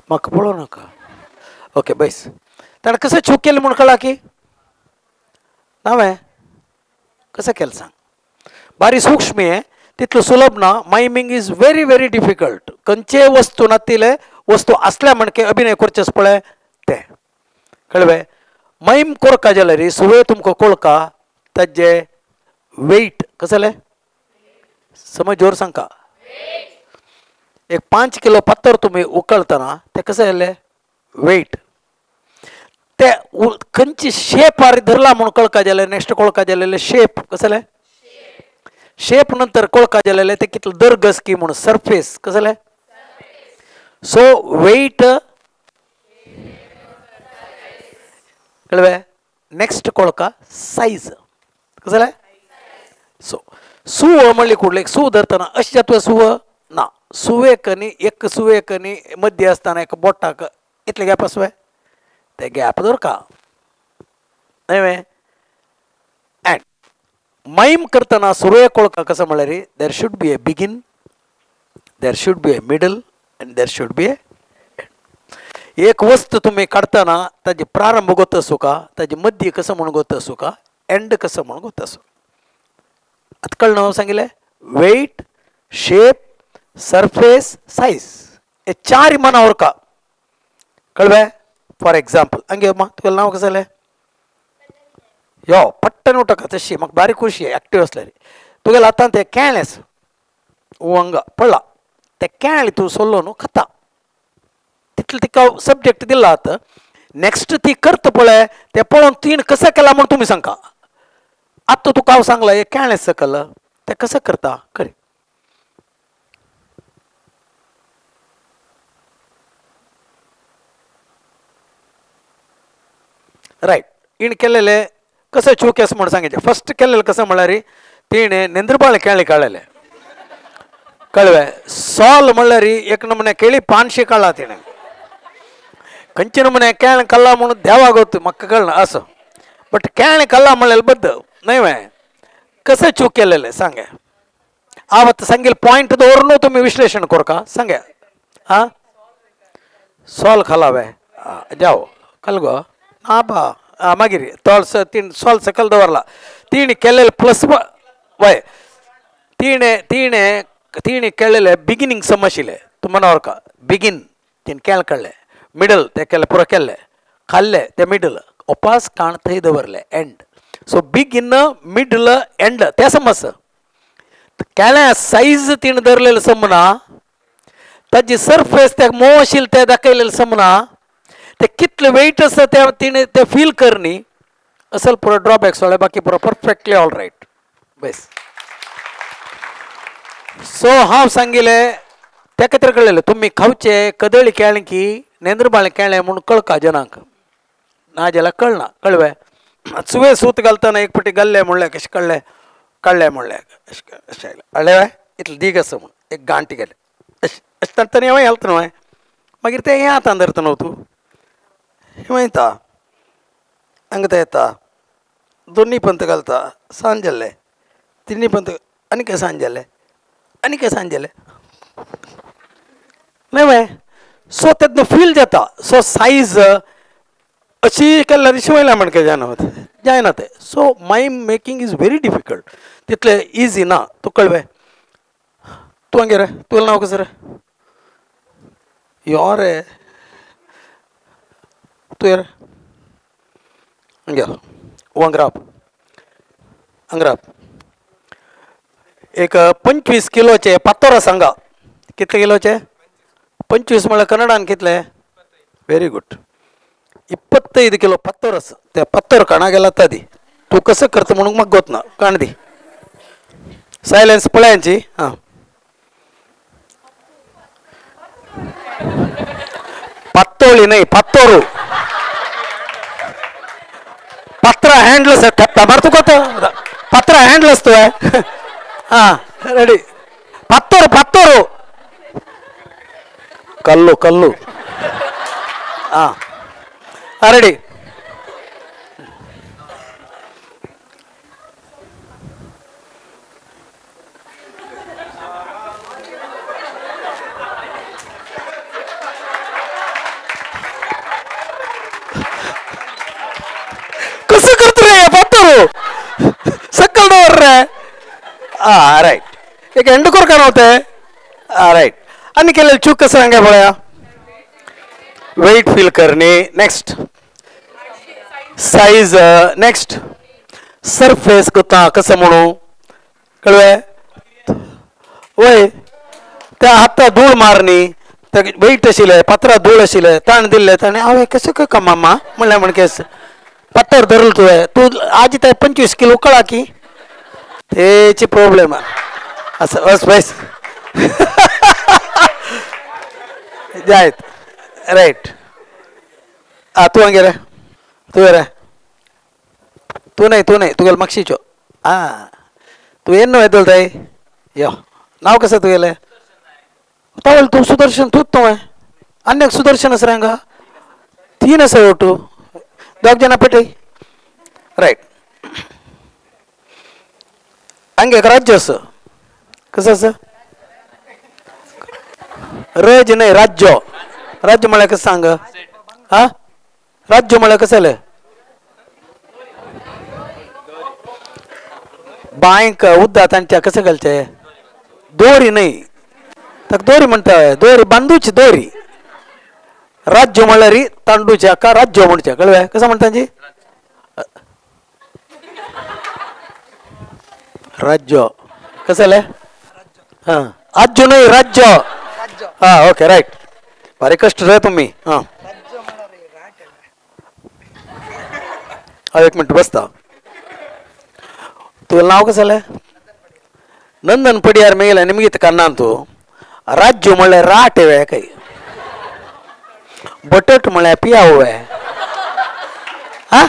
म्हाका पळोवं नाका. ओके बैस. ताणें कसं चूक केली म्हूण कळ्ळा की नावें कसं केलें सांग. बारी सूक्ष्म हें तितलो सुलभ ना. Miming is very very difficult. खंयचेय वस्तू नातिले वस्तू आसल्या म्हणके अभिनय करचेच पळय तें कळ्ळें. मायम कोरका जाल्यार सुवे तुमकां कोळका ताजें वेट कसलें समज जोर सांगका. एक 5 किलो फातर तुमी उकळतना तें कसं जालें वेट ते खंयची शेप धरला म्हूण कळका जालें. नेक्स्ट कळका जालें शेप कसलें शेप नंतर कळका जालें तें कितलें दर्गस की म्हूण सरफेस कसलें. सो वेट कळ्ळें. नेक्स्ट कळका सायज कसलें. सो सुव म्हणली कुडले सूव धरतना अशें जाता सुव ना. सुवेक न्ही एक सुवेक न्ही मध्य आसतना एक बोटाक इतले गॅप आसवे ते गॅप दवरका न्हय. अँड मायम करतना सुरवे कोळका कसं म्हणल्यार there should be a begin, there should be a middle and there should be a end. एक वस्तू तुमी काडटना ताजे प्रारंभ गोत आसूं ताजे मध्य कसं म्हूण गोत आसूं एंड कसं म्हूण गोत आसूं. आतां कळ्ळें हांव सांगिल्लें? वेट, शेप, सरफेस, सायज हे 4 मनां उरका कळ्ळें. फॉर एग्जाम्पल हांगे मा तुगेलें नांव कसं जालें? यो पट्टन उठका तशी म्हाका बारीक खुशी एक्टीव आसल्यार तुगेलें आतां तें केळें आसा हांगा पडला तें केळें तूं सोल्लो न्हू खाता तितलें तिका सब्जेक्ट दिला आतां. नेक्स्ट ती करता पळय तें पळोवन तिणें कसं केलां म्हूण तुमी सांगका. आतां तुका हांव सांगलां हें केळें सकल तें कसं करता करी. रायट. हिणें केलेलें कसं चूक आसा म्हूण सांगितलें. फस्ट केलेलें कसं म्हणल्यार तिणें नेंद्रबाळ केळें काडलेलें कळ्ळें. सोल म्हणल्यार एक नमुने केळी 500 काडला तिणें. खंयचे नमुने केळें काडला म्हणून देवा गोत म्हाका कळना असो बट केळें काडला म्हणलें बद्द न्हय वे कसं चूक केलेलें सांगे. हांव आतां सांगेल पॉयंट दवरून तुमी विश्लेशण करका सांगे. आं सोल खाला वे जाओ कल गो ना बा. मागीर तोल तीन सोल सकयल दवरला तिणें केलेलें प्लस वय तिणें तिणें तिणें केलेलें बिगिनींग समशिल्लें तूं मनावर का बिगीन तिणें केळें काडलें मिडल तें केलें पुरो केल्लें खाल्लें तें मिडल उपास काण थंय दवरलें end. So begin middle end तें समज. केळ्या सायज तिणें धरलेलें समना, ताजी सरफेस त्या मोव आशिल्लें तें दाखयलेलें समना, ते कितले वेट आसा ते तिणें तें फील करनी. असल पुरो ड्रॉबॅक सोडले, बाकी पुरो परफेक्टली ऑल रायट. बेस सो हांव सांगिलें त्या खातीर कळ्ळें तुमी खावचे कदळी केळें की नेंद्रबाळें केळें म्हूण कळका जनांक, ना जाल्यार कळना. कळवें सुवे सूत घालतना एक फावटी घाल्लें म्हणल्यार कशें कळ्ळें कळ्ळें म्हणल्यार अशें अशें आयलें कळ्ळें इतलें दीग आसा म्हूण एक गांठ गेलें अशें अशें ताणें हांवें घालता न्हय, मागीर तें हें आतां धरता न्हू तूं हें वयता हांगा येता दोन्ही पंत घालता सांज जाल्लें, तिन्ही पंत आनी काय सांज जालें आनी काय सांज जालें न्हय. सो तेन्ना फील जाता. सो सायज अशी केल्यार शिवयल्या म्हण काय जायना जायना तें. So mime making is very difficult, तितलें इजी ना. तूं कळवें तूं हांगे रे, तुगेलें नांव कसं रे? यो रे तूं रे हांगे वांगराप हांगराप एक 25 किलोचे पातोर आसा हांगा. कितले किलोचे? 25 म्हळ्यार कन्नडान कितले? Very good. 25 किलो पत्तोर आसा. त्या पत्तोर काणा गेला दी तूं कसं करता म्हणून म्हाका गोत ना. काण दी सायलन्स पळयांची. हां पात्तोळी न्हय पात्तोरू पात्रा हँडलस ठेपता मार तुका पात्रा हँडलस तुवें. हां रेडी पात्तोरू पात्तोरू कल्लू कल्लू. हां रेडी. कसं करत रे पात्तोरू सकल दवर रे. हां रायट एक एंड कोरकार होते. हां रायट. आनी केलें चूक कसं सांगा पळया. वेट फील करणे, नेक्स्ट सायज, नेक्स्ट सरफेस करता कसं म्हणू कळवे वय त्या हाता धूळ मारणी, त्या वेट आशिल्लें पात्रां धूळ आशिल्लें ताण दिल्लें ताणें हांवें कशें काय कमामा म्हणल्यार म्हण केस पातर धरल तुवें तूं आज ते 25 किलो कळा की तेची प्रॉब्लेम आसा. बस बस जायत रायट. आं तूं हांगे रे तूं रे तूं न्हय तूं न्हय तुगेलें मागशीच्यो. आं तूं येन न्हय येतलो ताई यो नांव कसं तुगेलें? तावल तूं सुदर्शन तूंच न्हय आनी एक सुदर्शन आसा रे हांगा 3 आसा ओटू दोग जाणां पेटय. रायट. हांगा एक राज्य आसा. कसं आसा? रज न्हय राज्य. राज्य म्हळ्यार कसं सांग? हां राज्य म्हळ्यार कसं जालें? बांयक उदक तांच्या कसं घालचें? दोरी न्हय ताका दोरी म्हणटा दोरी बांदूची दोरी. राज्य म्हळ्यार तांडूचे हाका राज्य म्हणचें कळ्ळें? कसं म्हणटा तांची? राज्य कसं जालें? हां राज्य न्हय राज्य. हां ओके रायट. बारीक कश्ट रे तुमी. हां एक मिनट बसता. तुगेलें नांव कसं जालें? नंदन पडियार मेळ्ळें निमगीत कान्नान तूं. राज्य म्हळ्यार राट वे काय बटट म्हळ्यार पियाव वे. हां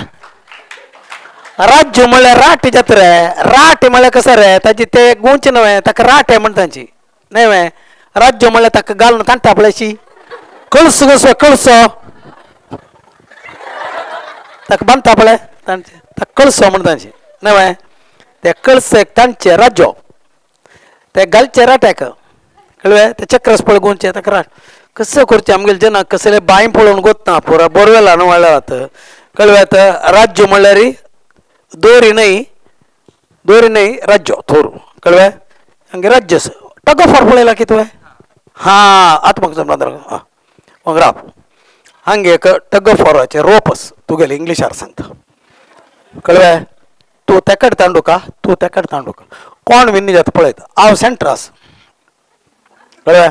राज्य म्हळ्यार राट जाता रे. राट म्हळ्यार कसं रे ताजी ते गोंयचें न्हय ताका राट म्हणटा तांची न्हय वे. राज्य म्हळ्यार ताका घालून तांटा पळयशी कळसो कसो कळसो ताका बांदता पळय तांचे ताका कळसो म्हणटा तांची न्हय ते कळसेक तांचे राज्य ते घालचे राट्याक कळ्ळें? ते चक्रस पळय गोंयचें ताका राट कसं करचें आमगेले जना कसले बांय पळोवन गोतना पुरा बोरवेला न्हू वाळ्ळा कळ्ळें? आतां राज्य म्हणल्यार दोरी न्हय दोरी न्हय राज्य थोरू कळ्ळें? हांगे राज्य आसा. टग ऑफ वॉर पळयला की तुवें? हां आतां म्हाका समजलें. हां वांगडा हांगे एक टग ऑफ वॉराचें रोप आसा तुगेलें इंग्लिशार सांगता कळ्ळें? तूं तेकड तांडू का तूं तेकड तांडू का कोण विन्नी जाता पळयता हांव सेंटर आसा कळ्ळें.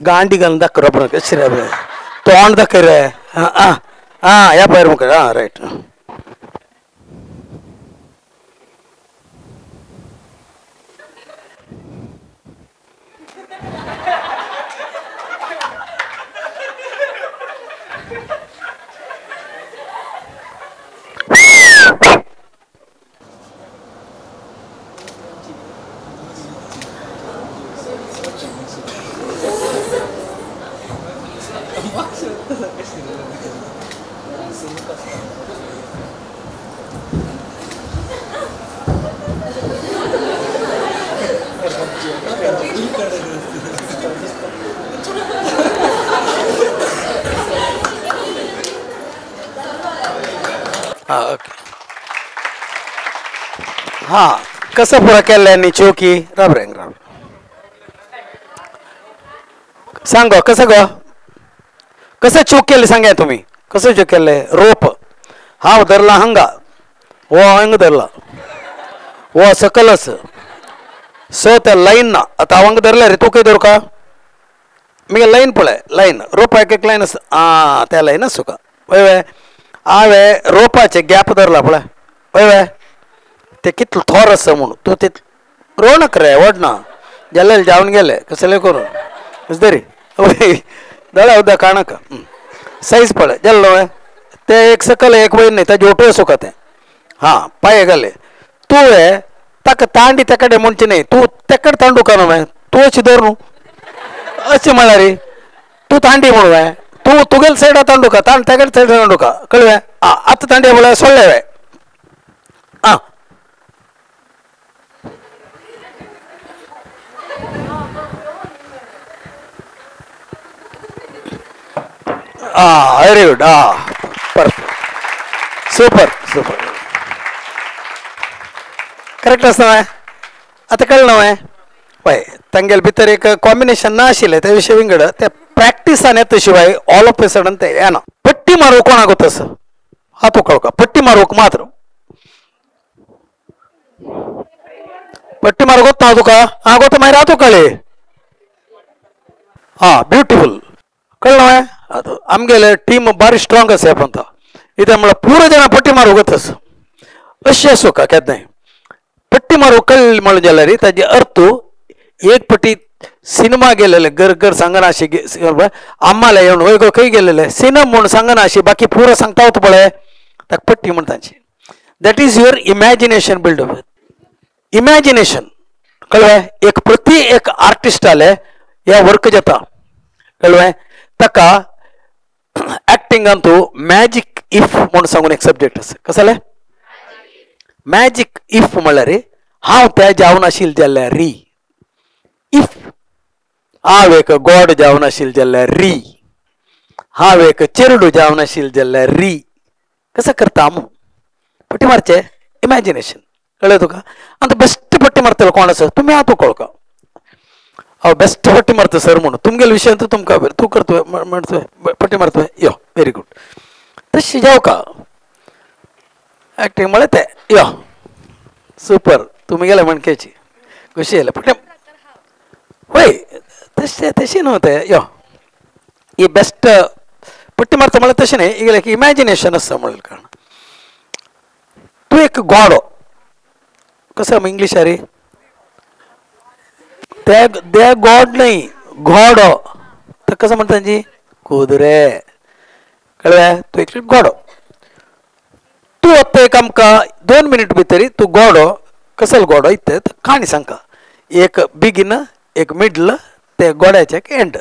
गांडी घालून दाखय रबर कशी रे तोंड दाखय रे. आं आं ह्या भायर मुखार. आं रायट. हां ओके. हां कसं पुरा केल्लें न्ही चोकी राब रे राब सांग गो कसं गो कसं चोक केलें सांगा तुमी कसं चोक केल्लें. रोप हांव धरला हांगा हो हांगा धरला हो सकल आसा सो त्या लायन ना. आतां हांव हांगा धरलें रे तूं खंय दवर का मागीर लायन पळय लायन रोपा एक एक लायन आसा. आं त्या लायन आसा तुका वय वय. हांवें रोपाचें गॅप धरला पळय वय वय ते कितलो थोर आसा म्हूण तूं तितलो रोवनाका रे वडना गेल्ले जावन गेले कसलें करून दरी वय दळ्या उदक काडनाका. सायज पळय जालें न्हय तें एक सकयल एक वयर न्ही ताजे ओटो सुका तें. हां पांये घाले तुवें ताका तांडी त्या कडेन म्हणचें न्ही तूं त्या कडेन तांडू का न्हू तूं अशें दवर न्हू अशें म्हळ्यार रे तूं तांडी म्हणून हांवें तूं तुगेले सायडा तांडू का तांड त्या कडेन सायडा तांडू का कळ्ळें. आं आतां तांडे म्हळ्यार सोडलें हांवें. आं व्हेरी गुड. आं परफेक्ट सुपर सुपर करेक्ट आसा न्हय आतां कळ्ळें न्हय. पळय तांगेले भितर एक कॉम्बिनेशन ना आशिल्लें ते विशय विंगड ते प्रॅक्टिसान येता शिवाय ऑल ऑफ ए सडन ते येना. पट्टी मारूंक कोणाक तसो हातूं कळका पट्टी मारूंक मात्र पट्टी मारूंक गोत्ता तुका. आं गोता मागीर हातूं कळ्ळें. आं ब्युटिफूल कळ्ळें न्हय. आतां आमगेले टीम बारी स्ट्रॉंग आसा पंता कित्याक म्हळ्यार पुरो जाणां पट्टी मारूंक वता अशें आसूं का केन्नाय पट्टी मारूंक कळ्ळें म्हणलें जाल्यार ताजे अर्थ एक पटी सिनेमा गेलेले घर घर सांगना अशी आम्हाला येवन वय गो खंय गेलेले सिनेमा म्हूण सांगना अशी बाकी पुरो सांगता वता पळय ताका पट्टी म्हण तांची. That is your imagination build up imagination कळ्ळें. एक प्रति एक आर्टिस्टाले हे वर्क जाता कळ्ळें. ताका एक्टिंगान तूं मॅजीक if म्हूण सांगून एक सब्जेक्ट आसा. कसलें मॅजीक if म्हणल्यार हांव त्या जावन आशिल्लें जाल्यार री if हांव एक गॉड जावन आशिल्लें जाल्यार री हांव एक चेरडू जावन आशिल्लें जाल्यार री कसं करता आम पट्टी मारचें इमॅजिनेशन कळ्ळें तुका. आनी बेस्ट पट्टी मारतलो कोण आसा तुमी आतां कळका हांव बेस्ट पट्टी मारता सर म्हणून तुमगेले विशयांत तुमकां तूं करतोय म्हणतोय पट्टी मारतोय यो व्हेरी गुड तशें जावका एक्टिंग म्हळ्यार तें यो सुपर तुमी गेले म्हणकेची खुशी येयले पट्टी वय तशें तशें न्हू तें यो ही बेस्ट पट्टी मारता म्हळ्यार तशें न्ही एक इमॅजिनेशन आसता म्हणलें कारण तूं एक गोडो कसं इंग्लिश रे ते गॉड न्ही घोडो तर कसं म्हणटा तांची कुदरे कळ्ळें. तूं एक घोडो तूं वता एक आमकां 2 मिनीट भितर तूं घोडो कसलो घोडो इतले काणी सांगका एक बिगीन एक मिडल ते घोड्याचें एक एंड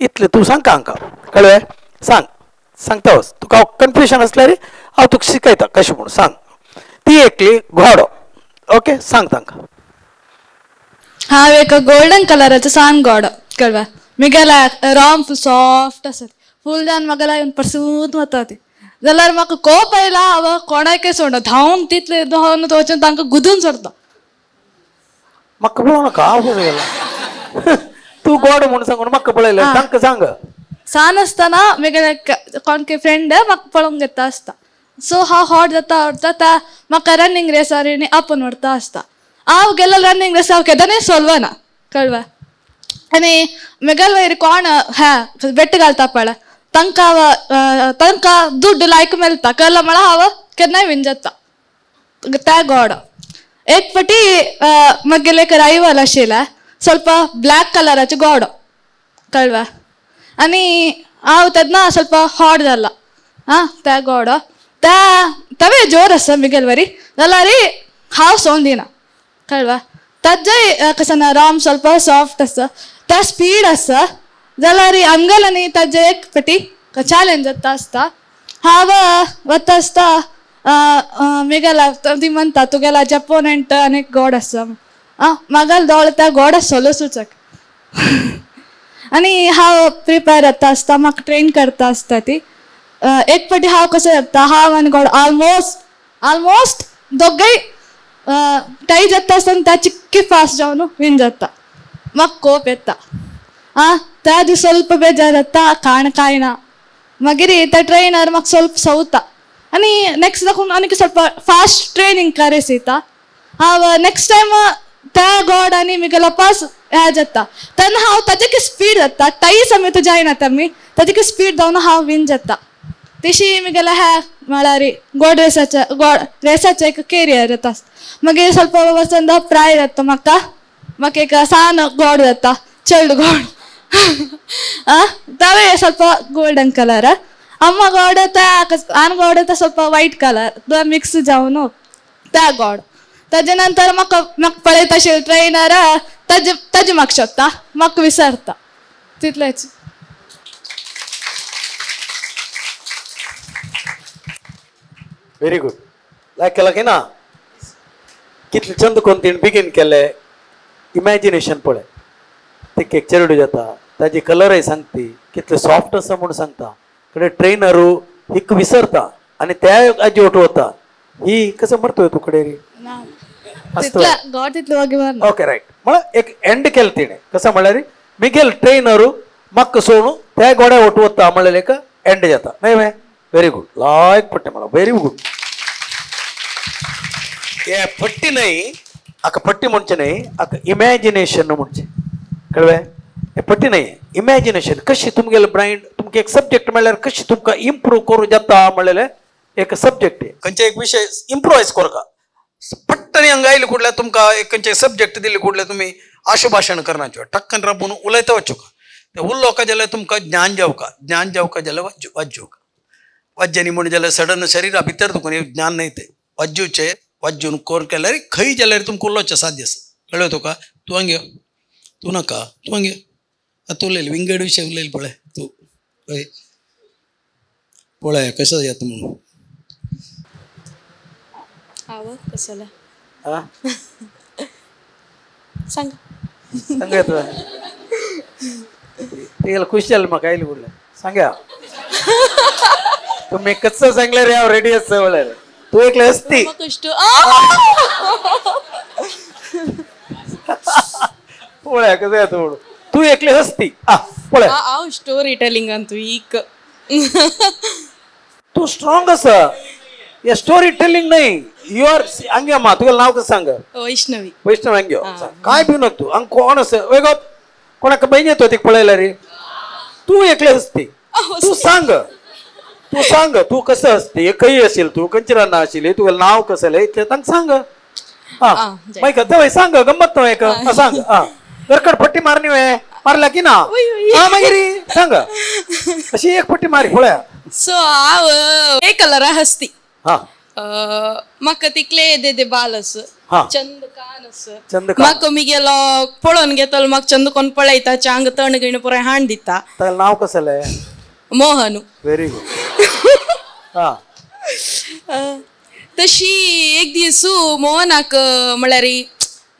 इतलें तूं सांगका आमकां कळ्ळें. सांग सांगता वच तुका कन्फ्युजन आसल्यार हांव तुका शिकयता कशें म्हूण सांग. ती एकली घोडो ओके सांग तांकां. हांव एक गोल्डन कलराचो सान घोडो कळ्ळें. मुगेल्या राम फूल सॉफ्ट आसत फूल जावन म्हाका लागून परसून वता ती जाल्यार म्हाका कोप आयला हांव कोणाकय सोडना धांवन तितले धांवन वचून तांकां गुदून सोडता. म्हाका पळोवं नाका हांव कसो गेला तूं गोड म्हूण सांगून म्हाका पळयलें तांकां सांग. सान आसतना मुगेले कोण फ्रेंड म्हाका पळोवंक घेता आसता सो हांव हॉट जाता आवडटा ता म्हाका रनिंग रेसार आपोवन व्हरता आसता. हांव गेल्लो रनिंग रेस हांव केदनाय सोल्वना कळवा. आनी म्हगेले वयर कोण ह्या बेट घालता पळय तांकां तांकां दुड्ड लायक मेळटा कळ्ळा म्हळ्यार हांव केन्नाय विन जाता त्या गोड. एक फावटी म्हगेले एक रायवल आशिल्लें ಸ್ವಲ್ಪ ब्लॅक कलराचे गोडो कळवा. आनी हांव तेन्ना ಸ್ವಲ್ಪ हाट जाला आं त्या गोडो त्या तवे जोर आसा मिगेल वरी जाल्यार हांव सोन दिना कळवा. ताजय कसं ना राम ಸ್ವಲ್ಪ सॉफ्ट आसा त्या स्पीड आसा जाल्यार आमगेल आनी ताजे एक फावटी चॅलेंज जाता आसता. हांव वता आसता मिगेला ती म्हणटा तुगेला अपोनंट आनी गोड आसा आं म्हागेल दोळे त्या गोडा सोलो सुचक. आनी हांव प्रिपेर जाता आसता म्हाका ट्रेन करता आसता ती. एक फावटी हांव कसो जाता हांव आनी गॉड ऑलमोस्ट ऑलमोस्ट दोगय टाय जाता आसतना त्या चिक्की फास्ट जावन विन जाता. म्हाका कोप येता आं त्या दीस ಸ್ವಲ್ಪ बेजार जाता काण कांय ना. मागीर त्या ट्रेनर म्हाका ಸ್ವಲ್ಪ सवता आनी नेक्स्ट दाखोवन आनीक ಸ್ವಲ್ಪ फास्ट ट्रेनिंग करेस येता. हांव नेक्स्ट टायम त्या गॉड आनी म्हगेलो पास ह्या जाता तेन्ना हांव ताजे स्पीड जाता टाई समेत जायना आमी ताजे स्पीड जावन हांव विन जाता. तशी म्हगेल्या ह्या म्हळ्यार गोड रेसाचे गोड रेसाचें एक केरियर जाता. मागीर ಸ್ವಲ್ಪ वर्सां प्राय जाता म्हाका म्हाका एक सान गोड जाता चेल्ड गोड आं तवे ಸ್ವಲ್ಪ गोल्डन कलर अम्मा गोड त्या आन गोड ಸ್ವಲ್ಪ व्हायट कलर मिक्स जावन त्या गोड. ताजे नंतर म्हाका म्हाका पळयता आशिल्ले ट्रेनर ताजे ताजे म्हाका सोदता म्हाका विसरता तितलेंच. व्हेरी गुड लायक केला की ना कितले चंद कोण तिणें बिगीन केलें इमॅजिनेशन पळय ते एक चेरडू जाता ताजी कलरय सांगती कितले सॉफ्ट आसा म्हूण सांगता कडे ट्रेनरू हिक विसरता आनी त्या आजी ओटो वता ही कसं मरतोय तू कडे रे ओके रायट म्हळ्यार एक एंड केलें तिणें कसं म्हळ्यार मिगेल ट्रेनरू म्हाका सोडून त्या गोड्या ओटो वता म्हणल्यार एक एंड जाता न्हय वे. व्हेरी गुड लायक पट्टे मला व्हेरी गुड. हे पट्टी न्हय आका पट्टी म्हणचें न्हय आका इमॅजिनेशन म्हणचें कळ्ळें. हे पट्टी न्हय इमॅजिनेशन कशी तुमगेले ब्रायन तुमकां एक सब्जेक्ट मेळ्ळ्यार कशी तुमकां इम्प्रूव करूं जाता म्हणलेलें एक सब्जेक्ट खंयचे एक विशय इम्प्रोवायज करका पट्टनी हांगा आयले कुडल्यार तुमकां एक खंयचे सब्जेक्ट दिले कुडल्यार तुमी आशुभाशण करनाचे टक्कन राबून उलयता वचूका ते उलोवका जाल्यार तुमकां ज्ञान जावका ज्ञान जावका जाल्यार वाज्योवका वाज्यांनी म्हण जाल्यार सडन शरीरा भितर तुका ज्ञान न्हय तें वाज्योचें वाज्यून कोर केल्यार खंय जाल्यार तुमकां उलोवचें साध्य आसा कळ्ळें तुका. तूं हांगा यो तूं नाका तूं हांगा यो आतां उलयलें विंगड विशय उलयलें पळय तूं हय पळय कसो येता म्हणून. हांव कसो सांग सांग येता ते खुश जालें म्हाका आयलें कुडलें सांग्या तुम्ही कसं सांगले रे हांव रेडी आसा म्हळ्यार तूं एकलें हस्ती पळया कसं येता म्हणून तूं एकलें हस्ती पळय. हांव स्टोरी टेलिंगान तूं वीक तूं स्ट्रॉंग आसा हे स्टोरी टेलिंग न्हय you are हांगे मा तुगेलें नांव कसं सांग. वैष्णवी. वैष्णवी हांगे काय भिवू नाका तूं हांगा कोण आसा वेगो कोणाक बहिणी येतो तिका पळयल्यार रे तूं एकलें हस्ती तूं सांग तूं सांग तूं कसं असते खंय असेल तूं खंयच्या रान्ना आशिल्ली तुगेलें नांव कसलें इतलें तांकां सांग. आं मागीर वय सांग गम्मत न्हय एक सांग. आं घरकड पट्टी मारनी वे मारल्या की ना आं मागीर सांग अशी एक पट्टी मारी पळया. सो हांव एक कलरा हस्ती हां म्हाका तितले येदे दे बाल आस चंद कान आस चंद म्हाका मिगेलो पळोवन घेतलो म्हाका चंद कोण पळयता चांग तण गिण पुराय हाण दिता. तागेलें नांव कसलें. मोहन. Very good. हां तशी एक दीस मोहनाक म्हळ्यार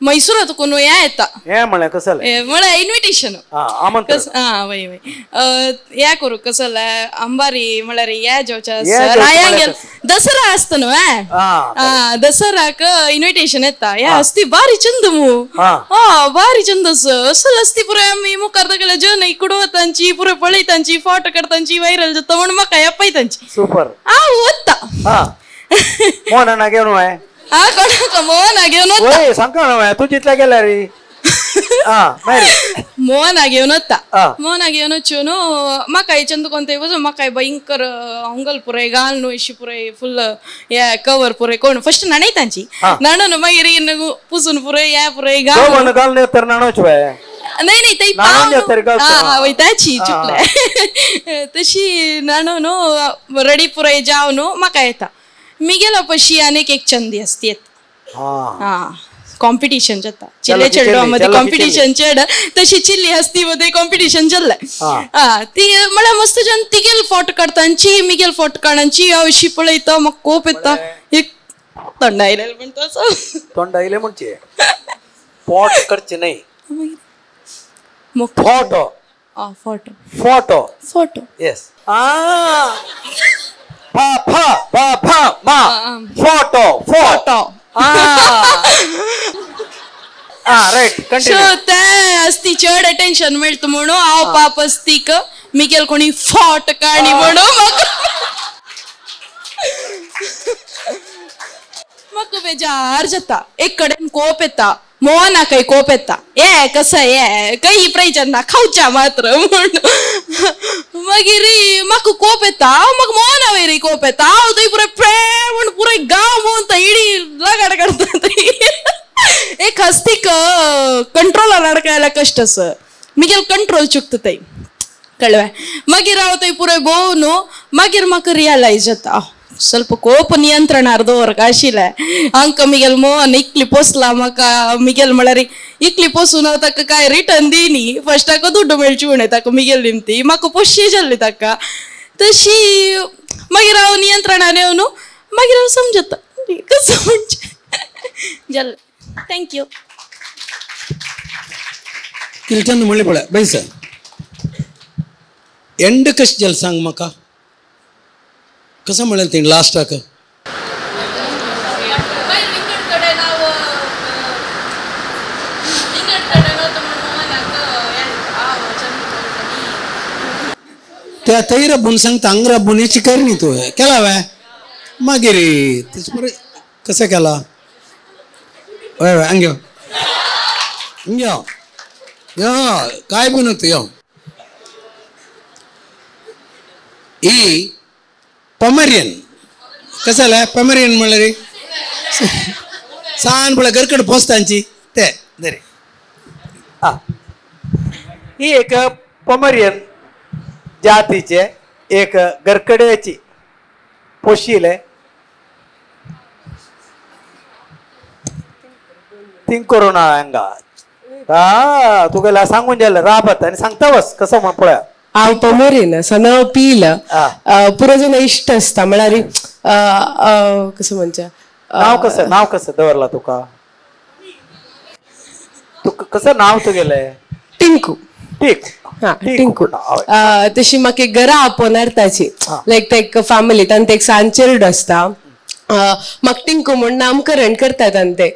मैसूरात कोण हें येता हें म्हळ्यार कसलें म्हळ्यार इन्विटेशन. आमंत्रण. आं वय वय हें करूं कसलें अंबारी म्हळ्यार हें जेवचें रायांगेल दसरा आसता न्हू आं दसराक इन्विटेशन येता हें हस्ती बारी चंद मू आं बारी चंद असल हस्ती पुराय आमी मुखार तागेले जन इकडं वतांची पुराय पळयतांची फोटो काडतांची व्हायरल जाता म्हण म्हाका हें पळयतांची सुपर हांव वता. हा मोहना घेवन वय हा कोणाक मोहना घेवन वय सांगता न्हय तूं जितल्या गेल्या रे मोहना घेवन वता मोहना घेवन वच्यो न्हू म्हाका हेच्यान तुका थंय वचून म्हाका भयंकर अंगल पुराय घाल न्हू अशी पुराय फुल हे कवर पुराय कोण फर्स्ट न्हाणयतांची न्हाणून मागीर पुसून पुराय हे पुराय घाल घाल तर न्हाणोच नाही नाही ते पाव वयताची चुकले तशी न्हाणू न्हू रडी पुराय जाव न्हू म्हाका येता मिगेलो पशी आनीक एक चंदी आसती हा कॉम्पिटिशन जाता चिल्ले चेडवा मध्ये कॉम्पिटिशन चेड तशी चिल्ली हस्ती मध्ये कॉम्पिटिशन चल्लंय हा ती म्हळ्यार मस्त जन तिगेल फोटो काडतांची मिगेल फोटो काडतांची हांव अशी पळयता म्हाका कोप येता एक तोंड आयलें म्हणटा तोंड आयलें म्हणजे पोट करचे नाही photo photo photo photo yes फा फा फा फा मा फोटो फोटो राईट सो ते असती चड अटेन्शन मेळटा म्हणून हांव पाप असतीक मिगेल कोणी फोट काणी म्हणून म्हाका बेजार जाता एक कडेन कोप येता मोहनाकय कोप येता ये कसं ये काही प्रयोजन ना खावच्या मात्र म्हणून मागीर म्हाका कोप येता म्हाका मोहना वयर कोप येता हांव थंय पुराय प्रेम म्हूण पुराय गांव म्हणून थंय इडी लगाड काडटा थंय एक हस्तीक कंट्रोलार हाडकायला कश्ट आसा मिगेल कंट्रोल चुकता थंय कळ्ळें मागीर हांव थंय पुराय भोव न्हू मागीर म्हाका रियलायज जाता ಸ್ವಲ್ಪ ಕೋಪ ನಿಯಂತ್ರಣ ಅರ್ಧವರ್ಗ ಆಶಿಲ್ಲ ಅಂಕ ಮಿಗೆಲ್ ಮೋಹನ್ ಇಕ್ಲಿ ಪೋಸ್ಲಾ ಮಕ ಮಿಗೆಲ್ ಮಳರಿ ಇಕ್ಲಿ ಪೋಸು ನಾವು ತಕ್ಕ ಕಾಯ್ ರಿಟರ್ನ್ ದೀನಿ ಫಸ್ಟ್ ಆಕ ದುಡ್ಡು मेळची म्हणे ताका मिगेल निमती म्हाका पोशे जाल्ली ताका तशी मागीर हांव नियंत्रणान येवन मागीर हांव समजता कसं म्हणजे जालें thank you किल्टन म्हणलें पळय बैस एंड कशें जालें सांग म्हाका कसं म्हणलें तेणें लास्टाक त्या थंय रब्बून सांगता हांगा रब्बून हेची करणी तुवें केला वे मागीर तेच बरें कसं केला हय हय हांगा यो यो काय बी न्हू यो ही पॉमेरियन कसं जालें पॉमेरियन म्हणल्यार सान पळय गरकड पोसतांची ते बरें हा ही एक पॉमेरियन जातीचे एक गरकड्याची पोशिले थिंग करून हांगा हा तुगेला सांगून जालें राबत आनी सांगता बस कसं म्हण पळया हांव पॉमेरियन आसा नांव पील पुरो जण इश्ट आसता म्हळ्यार कसं म्हणचें नाव कसं नाव कसं दवरला तुका तुका कसं नाव तुगेलें टिंकू ठीक हा टिंकू तशी म्हाका एक घरा आपोवन हाडटाची लायक ते एक फॅमिली तांचे एक सान चेरडो आसता म्हाका टिंकू म्हूण नामकरण करतात आनी ते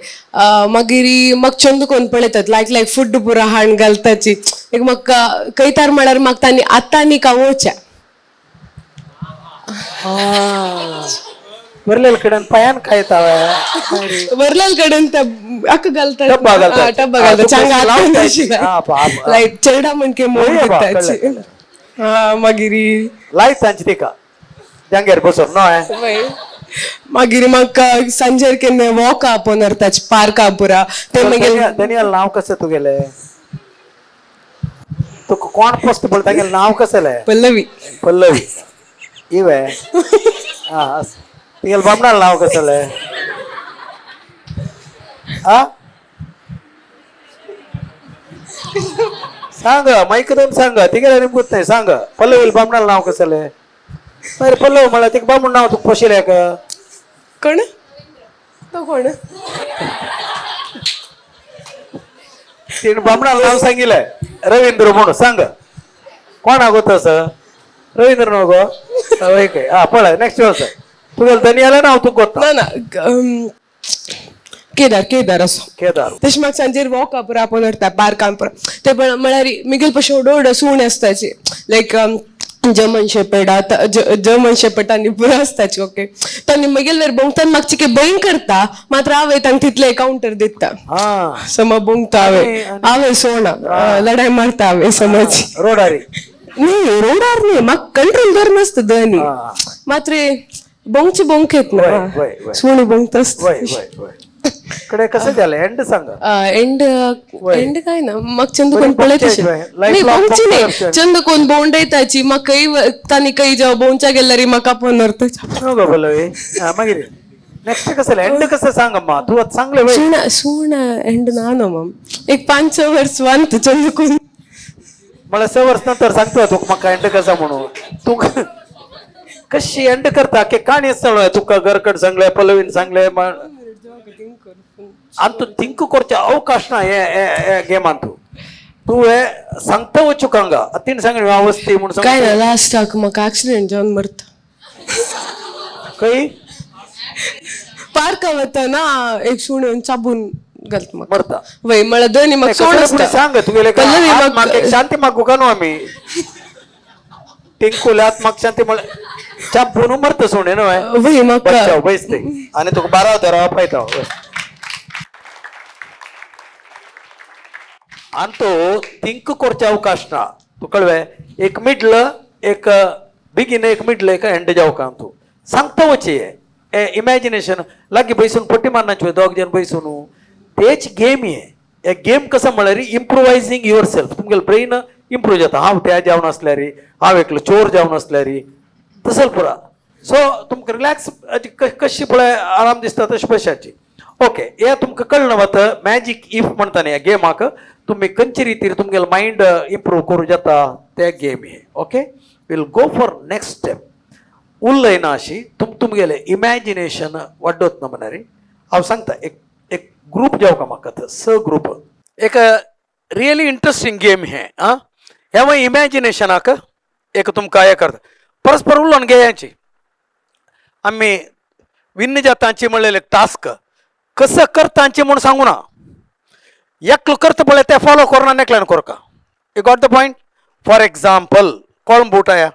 मागीर म्हाका चंद कोण पळयतात लायक लायक फूड पुरो हाण घालताची एक म्हाका कयतार म्हळ्यार म्हाका तांणी आतां न्ही कावोवच्या वरलेल कडेन पायान खायता वरलेल कडेन ते आका घालतात टब्बा घालतात चांगा लायक चेडा म्हणके मोड दिताची मागीर लायतांची तिका जांगेर बसून न्हय मागीर म्हाका सांजेर केन्ना वॉक आपोवन व्हरताची पार्का पुरा ते मागीर दनियल नांव कसं तुगेलें तुका कोण पोस्ट पळय तागेलें नांव कसलें पल्लवी पल्लवी इवे हा तुगेलें बामणालें नांव कसलें आ सांग मायक दोन सांग तिगेलें नेमकूच नाही सांग पल्लवी बामणालें नांव कसलें अरे पल्लव म्हळ्यार तिका बामण नांव तुका पोशिलें का कोण तो कोण तिने बामणाला नाव सांगितलंय रवींद्र म्हणून सांग कोण आगो तसं रवींद्र न्हू गो हय काय हा पळय नेक्स्ट वर्स तुगेलें दनियालें नांव तुका गोता ना ना केदार केदार असो केदार तशें म्हाका सांजेर वॉक पुरा आपोवन व्हरता पार्कान पुरा ते पण म्हळ्यार मिगेल पशे व्हड व्हड सुणे आसताची लायक जर्मन शेपर्ड जर्मन शेपर्ड तांणी पुरो आसताची ओके तांणी मागीर बोंगतान म्हाका चिके भंय करता मात्र हांवें तांकां तितले कावंटर दिता सो म्हाका बोंगता हांवें हांवें सोणा लढाई मारता हांवें समज रोडार न्ही रोडार न्ही म्हाका कंट्रोल धर नासता दनी मात्र बोंगची बोंकेत ना सुणी बोंगता आसता. कडे कसं झालं एंड सांगा. एंड एंड काय ना मग चंद कोण पळयत नाही बोंगची नाही चंद कोण बोंडयताची मग कई तानी कई जाव बोंगच्या गेल्यारी म्हाका आपोवन व्हरता. मागीर नेक्स्ट कसं एंड कसं सांग अम्मा तू आता सांगले. सुणा सुणा एंड ना नो मम एक 5-6 वर्ष वांत चंद कोण मला 6 वर्ष नंतर सांगतो तुका म्हाका एंड कसा म्हणून तू कशी एंड करता की काणी सांगले तुका घरकड सांगले पल्लवीन सांगले आणि तू थिंक करचे अवकाश ना हे गेमान तू तू हे सांगता वचूक हांगा तिणें सांगलें हांव वस्ती म्हूण काय ना लास्टाक म्हाका एक्सिडेंट जावन मरता खंय पार्का वतना एक सुण येवन चाबून घालता म्हाका मरता वय म्हळ्यार दोनी म्हाका सोड आसता. सांग तुगेले म्हाका शांती मागू का न्हू आमी टिंकुले आत्माक शांती म्हळ्यार चाबून मरता सुणे न्हू वय म्हाका बैसते आनी तुका 12 तर पळयता. आनी तो थिंक करचे अवकाश ना तूं कळवे एक मिडल एक बिगीन एक मिडल एक एंड जावका तूं सांगता वचे हे इमॅजिनेशन लागीं बैसून पट्टी मारनाचे दोग जण बैसून तेच गेम हे गेम कसं म्हळ्यार इम्प्रोवायझींग your self तुमगेले ब्रेन इम्प्रूव जाता. हांव त्या जावन आसल्यार हांव एकलो चोर जावन आसल्यार तसल पुरा सो तुमकां रिलॅक्स कशी पळय आराम दिसता तशें पयशाची. ओके हे तुमकां कळना वता मॅजीक if म्हणटा न्ही ह्या गेमाक तुमी खंयचे रितीर तुमगेले मायंड इम्प्रूव करूं जाता ते गेम हे. Okay we'll go for next step. उलयना अशी तुमगेले इमॅजिनेशन वाडत ना म्हणल्यार हांव सांगता एक एक ग्रूप जावं का म्हाका स ग्रूप एक रियली इंट्रस्टींग गेम हे आं हे मागीर इमॅजिनेशनाक एक तुमकां हें करता परस्पर उलोवन घेयाची आमी विन्न जातांची म्हणलेले टास्क कसं करतांची म्हूण सांगू ना एकलो करता पळय ते फॉलो करना आनी एकल्यान करका. You got the point. For example कोण बूट आया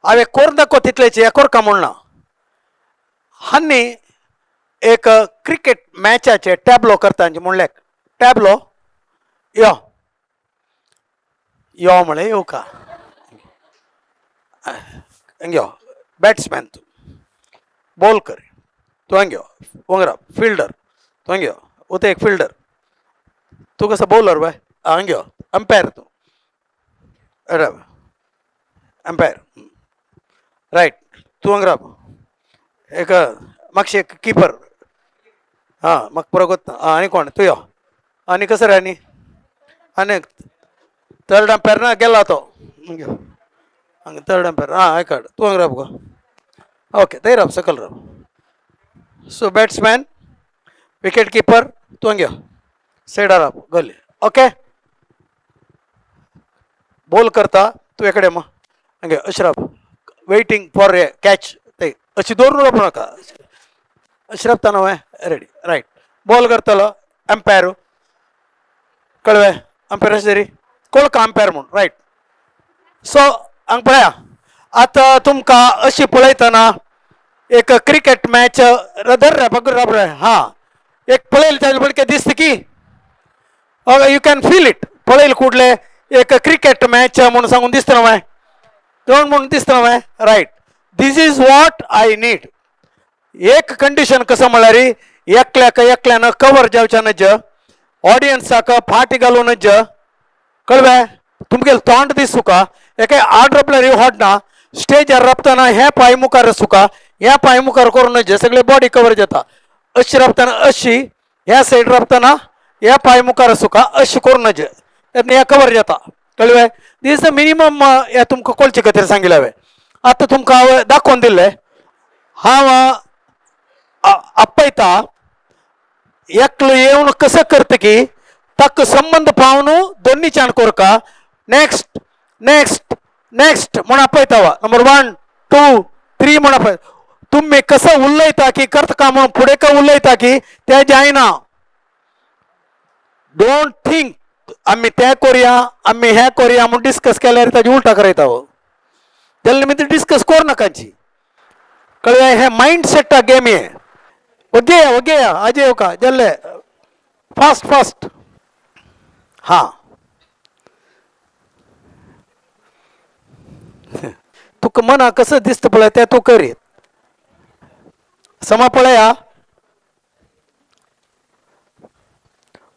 हांवें कोर दाखो तितलेची हें करका म्हूण ना हांणी एक क्रिकेट मॅचाचे टॅबलो करता म्हणल्यार टॅबलो यो यो म्हळें येवका यो बॅट्समॅन तूं बॉल कर तूं हांग यो वांगडा फिल्डर तूं हांग यो वता एक फिल्डर तूं कसो बॉलर बाय हांग यो अंपायर तूं अंपायर रायट तूं हांगा राव एक मागशे एक किपर हां म्हाका पुरो कोत्ता आं आनी कोण तूं यो आनी कसो रे आनी आनी थर्ड अंपायर ना गेला तो हांगा थर्ड अंपायर आं आयकड तूं हांगा राव गो ओके थंय राव सकयल राव. सो बॅट्समॅन विकेट किपर तूं हांगा यो सायडार राव गली. ओके बॉल करता तूं एकडे मग हांगा अशें राव वेटिंग फॉर ए कॅच ते अशी दवरून रावप नाका अशें रावता न्हू रेडी रायट बॉल करतलो अंपायर कळवे अंपायर अशें तरी कोळका अंपायर म्हूण रायट. सो हांगा पळया आतां तुमकां अशी पळयतना एक क्रिकेट मॅच धर रे बगर राब रे हां एक पळयलें ताजे पळय दिसता की you can feel it पळयलें कुडले एक क्रिकेट मॅच म्हूण सांगून दिसता न्हू ग्रावंड म्हणून दिसता न्हू right. This is what I need. एक कंडिशन कसं म्हळ्यार एकल्याक एकल्यान कवर जावचें नज ऑडियन्साक फाटी घालूं नज कळवे तुमगेलें तोंड दिसूका एके आड रपल्यार होडना स्टेजार रपतना हे पांय मुखार आसूका ह्या पांय मुखार करूं नज सगळे बॉडी कवर जाता अशी रपतना अशी ह्या सायड रपतना ह्या पांय मुखार आसूका अशी करूं नज हें कवर जाता कळवे. दीस the minimum हें तुमकां कळचे खातीर सांगिल्लें हांवें. आतां तुमकां हांवें दाखोवन दिल्लें हांव आपयता एकलो येवन कसं करता की ताका संबंद पावन दोन्हीच्यान कोरका नेक्स्ट नेक्स्ट नेक्स्ट म्हूण आपयता वा नंबर 1 2 3 म्हूण आपय तुमी कसं उलयता की करता का म्हूण फुडें का उलयता की तें जायना. Don't think आमी तें करुया आमी हें करुया म्हूण डिस्कस केल्यार ताजी उल्टा करयता हो. तेल निमित्त डिस्कस कर नाकाची. कळ्ळें? हें मायंड सेटा गेम हें. ओगे ओगे आजे येवका जाल्ले फास्ट फास्ट. हां तुका मना कसं दिसता पळय तें तूं करीत. समा पळया.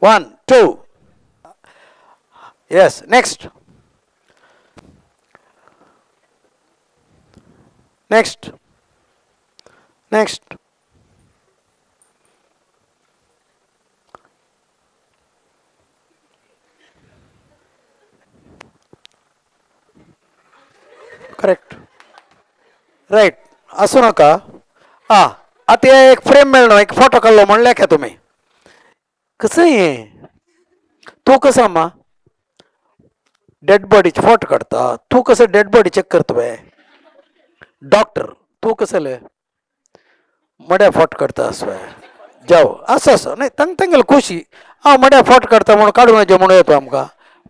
1 2 yes next next next. Correct right. आसूं नाका. आं आतां एक फ्रेम मेळ्ळो एक फोटो काडलो म्हण लेखा तुमी. कसं हें तूं कसं आमा डेड बॉडीचे फोटो काडता तूं कसं डेड बॉडी चॅक करता वे डॉक्टर तूं कसले मड्या फोटो काडता आसवे जाव आसा आसा न्हय तांकां तेंगेले खोशी हांव मड्या फोटो काडता म्हणून काडूं नजो म्हणून येता आमकां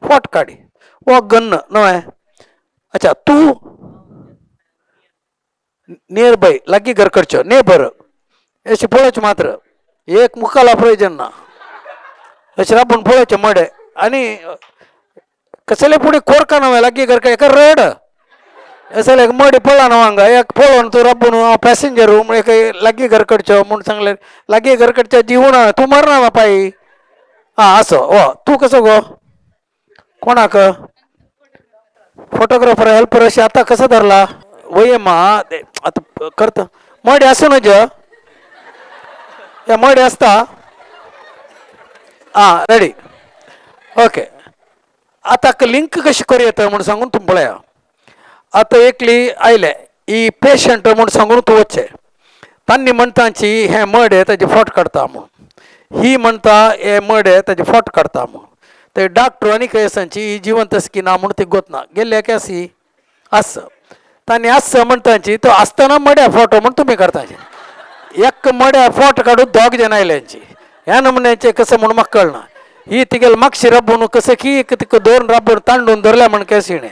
फोटो काडी हो गन्न न्हय. अच्छा तूं नियर बाय लागीं घर करचो नेबर अशें पळोवचें मात्र एक मुखाला प्रयोजन ना अशें राबून पळोवचें मडें आनी कसले पुणें कोरका न्हय लागीं घर एका रड अशें एक मडें पडला न्हू हांगा एक पळोवन तूं राबून हांव पॅसेंजर म्हण एक लागीं घर करचो म्हूण सांगलें लागीं घर करचें जीवन तूं मरना बापाय. आं असो हो तूं कसो गो कोणाक फोटोग्राफर हेल्पर अशें आतां कसो धरला वय मा आतां करता मडें आसूं नज हे मडें आसता. आं रेडी ओके. आतां लिंक कशी करूं येता म्हूण सांगून तुमी पळया. आतां एकली आयले ही पेशंट म्हूण सांगून तूं वचचें तांणी म्हणटाची हें मडें ताजे फोटो काडता म्हूण ही म्हणटा हें मडें ताजे फोटो काडता म्हूण ते डॉक्टर आनी खंय आसाची ही जिवंत आसा की ना म्हूण ती गोतना गेल्ले केसी आस तांणी आस म्हणटाची तो आसतना मड्या फोटो म्हूण तुमी काडताचे एक मड्या फोटो काडून दोग जाण आयल्यांची ह्या नमुन्याचें कसं म्हूण म्हाका कळना. ही तिगेले मागशी राबून कसं की एक तिका दोन राबून तांडून धरल्या म्हण केसिणे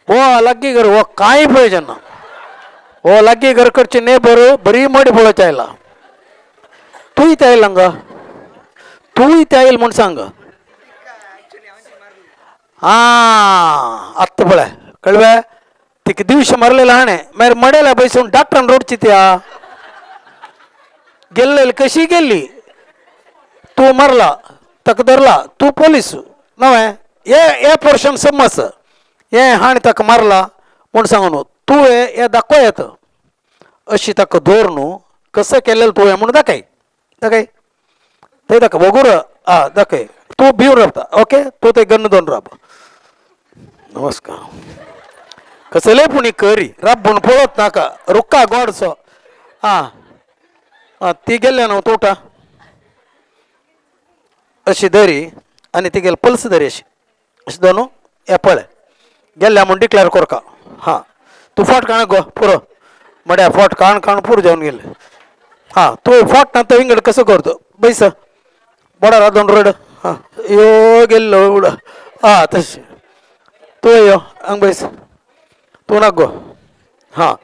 हो लागीं घर हो कांय प्रयोजन ना. हो लागीं घर करचे नेबर बरी मडी पळोवचें आयला तूंय ते आयल हांगा तूंय ते आयल म्हूण सांग. आं आत्तां पळय कळ्ळें तिका दिवशी मारलेलें हाणें मागीर मडेला पयसून डॉक्टरान रोडची त्या गेल्लेली कशी गेल्ली तूं मारला ताका धरला तूं पोलीस न्हय हे पोर्शन समज हें हाणें ताका मारला म्हूण सांगू न्हू तूं हें दाखोव येता अशी ताका दवर न्हू कसं केलेलें तुवें म्हूण दाखय दाखय थंय दाखय वगूर आं दाखय तूं भिवन रावता ओके तूं थंय गन्न दोन राब. नमस्कार कसले पुणी करी राबून पळोवत नाका रुक्का गोडसो. आं आं ती गेल्ले न्हू तूं उठा अशी दरी आनी तिगेले पल्स दरी अशी अशें दोनू हें पळय गेल्ल्या म्हूण डिक्लेर करका. हां तूं फोट काण गो पुरो मड्या फोट काण काण पुरो जावन गेले. हां तूं फोट ना तो विंगड कसो करतो बैस बोडार दोन रड. हां यो गेल्लो उड आं तशें तूं यो हांगा बैस तूं नाक गो. हां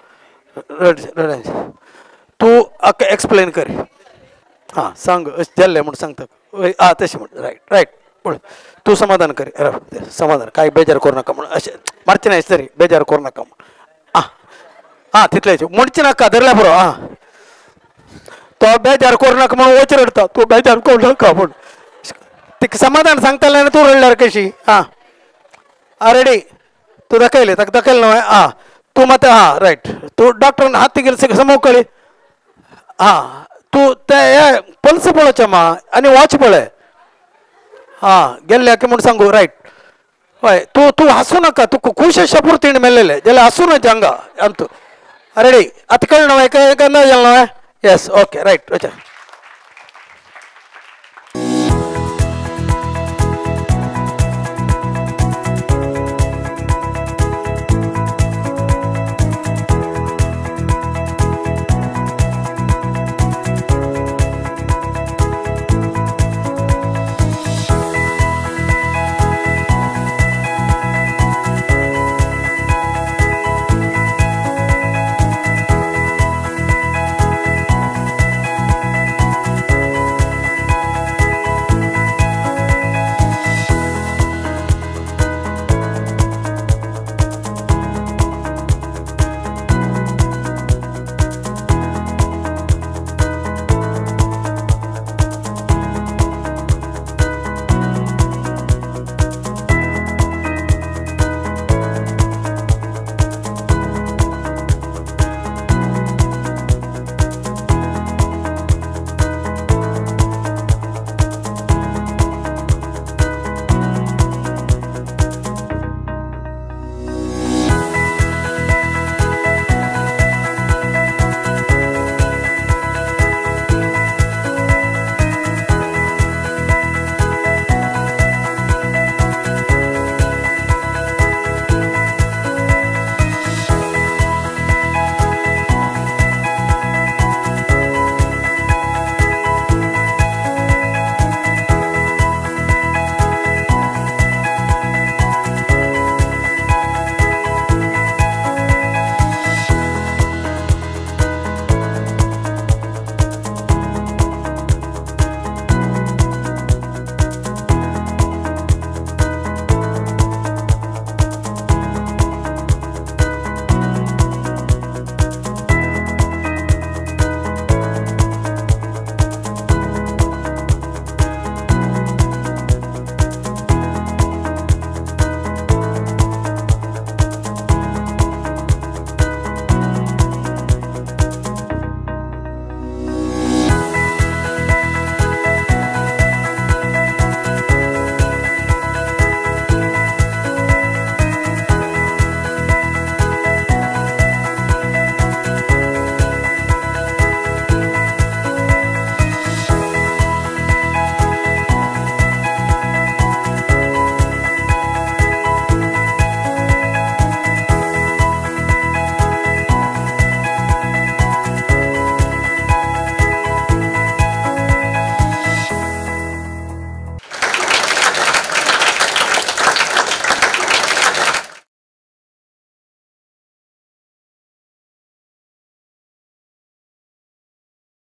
रड रड तूं आतां एक्सप्लेन कर. हां सांग अशें जाल्लें म्हूण सांगता. आं तशें म्हण रायट रायट पूण तूं समाधान कर समाधान कांय बेजार करूं नाका म्हूण अशें मारचें न्हय तरी बेजार करूं नाका म्हूण. आं आं तितलेंच म्हणचें नाका धरल्या पुरो. आं तो बेजार करूं नाका म्हूण वच रडटा तूं बेजार करूं नाका म्हूण तिका समाधान सांगतालें आनी तूं रडल्यार कशी. आं आं रेडी तूं दाखयलें ताका दाखयलें न्हय. आं तूं मात आं रायट तूं डॉक्टरान हात तिगेले समोर कळी. आं तूं ते पल्स पळोवचें मा आनी वॉच पळय. आं गेल्ले की म्हूण सांगू रायट हय तूं तूं हासूं नाका तुका खूश अशें पुरतीण मेळ्ळेलें जाल्यार हासूं नज हांगा आमतूं रेडी आतां कळ्ळें न्हय काय ना जालें न्हय येस ओके रायट अच्छा.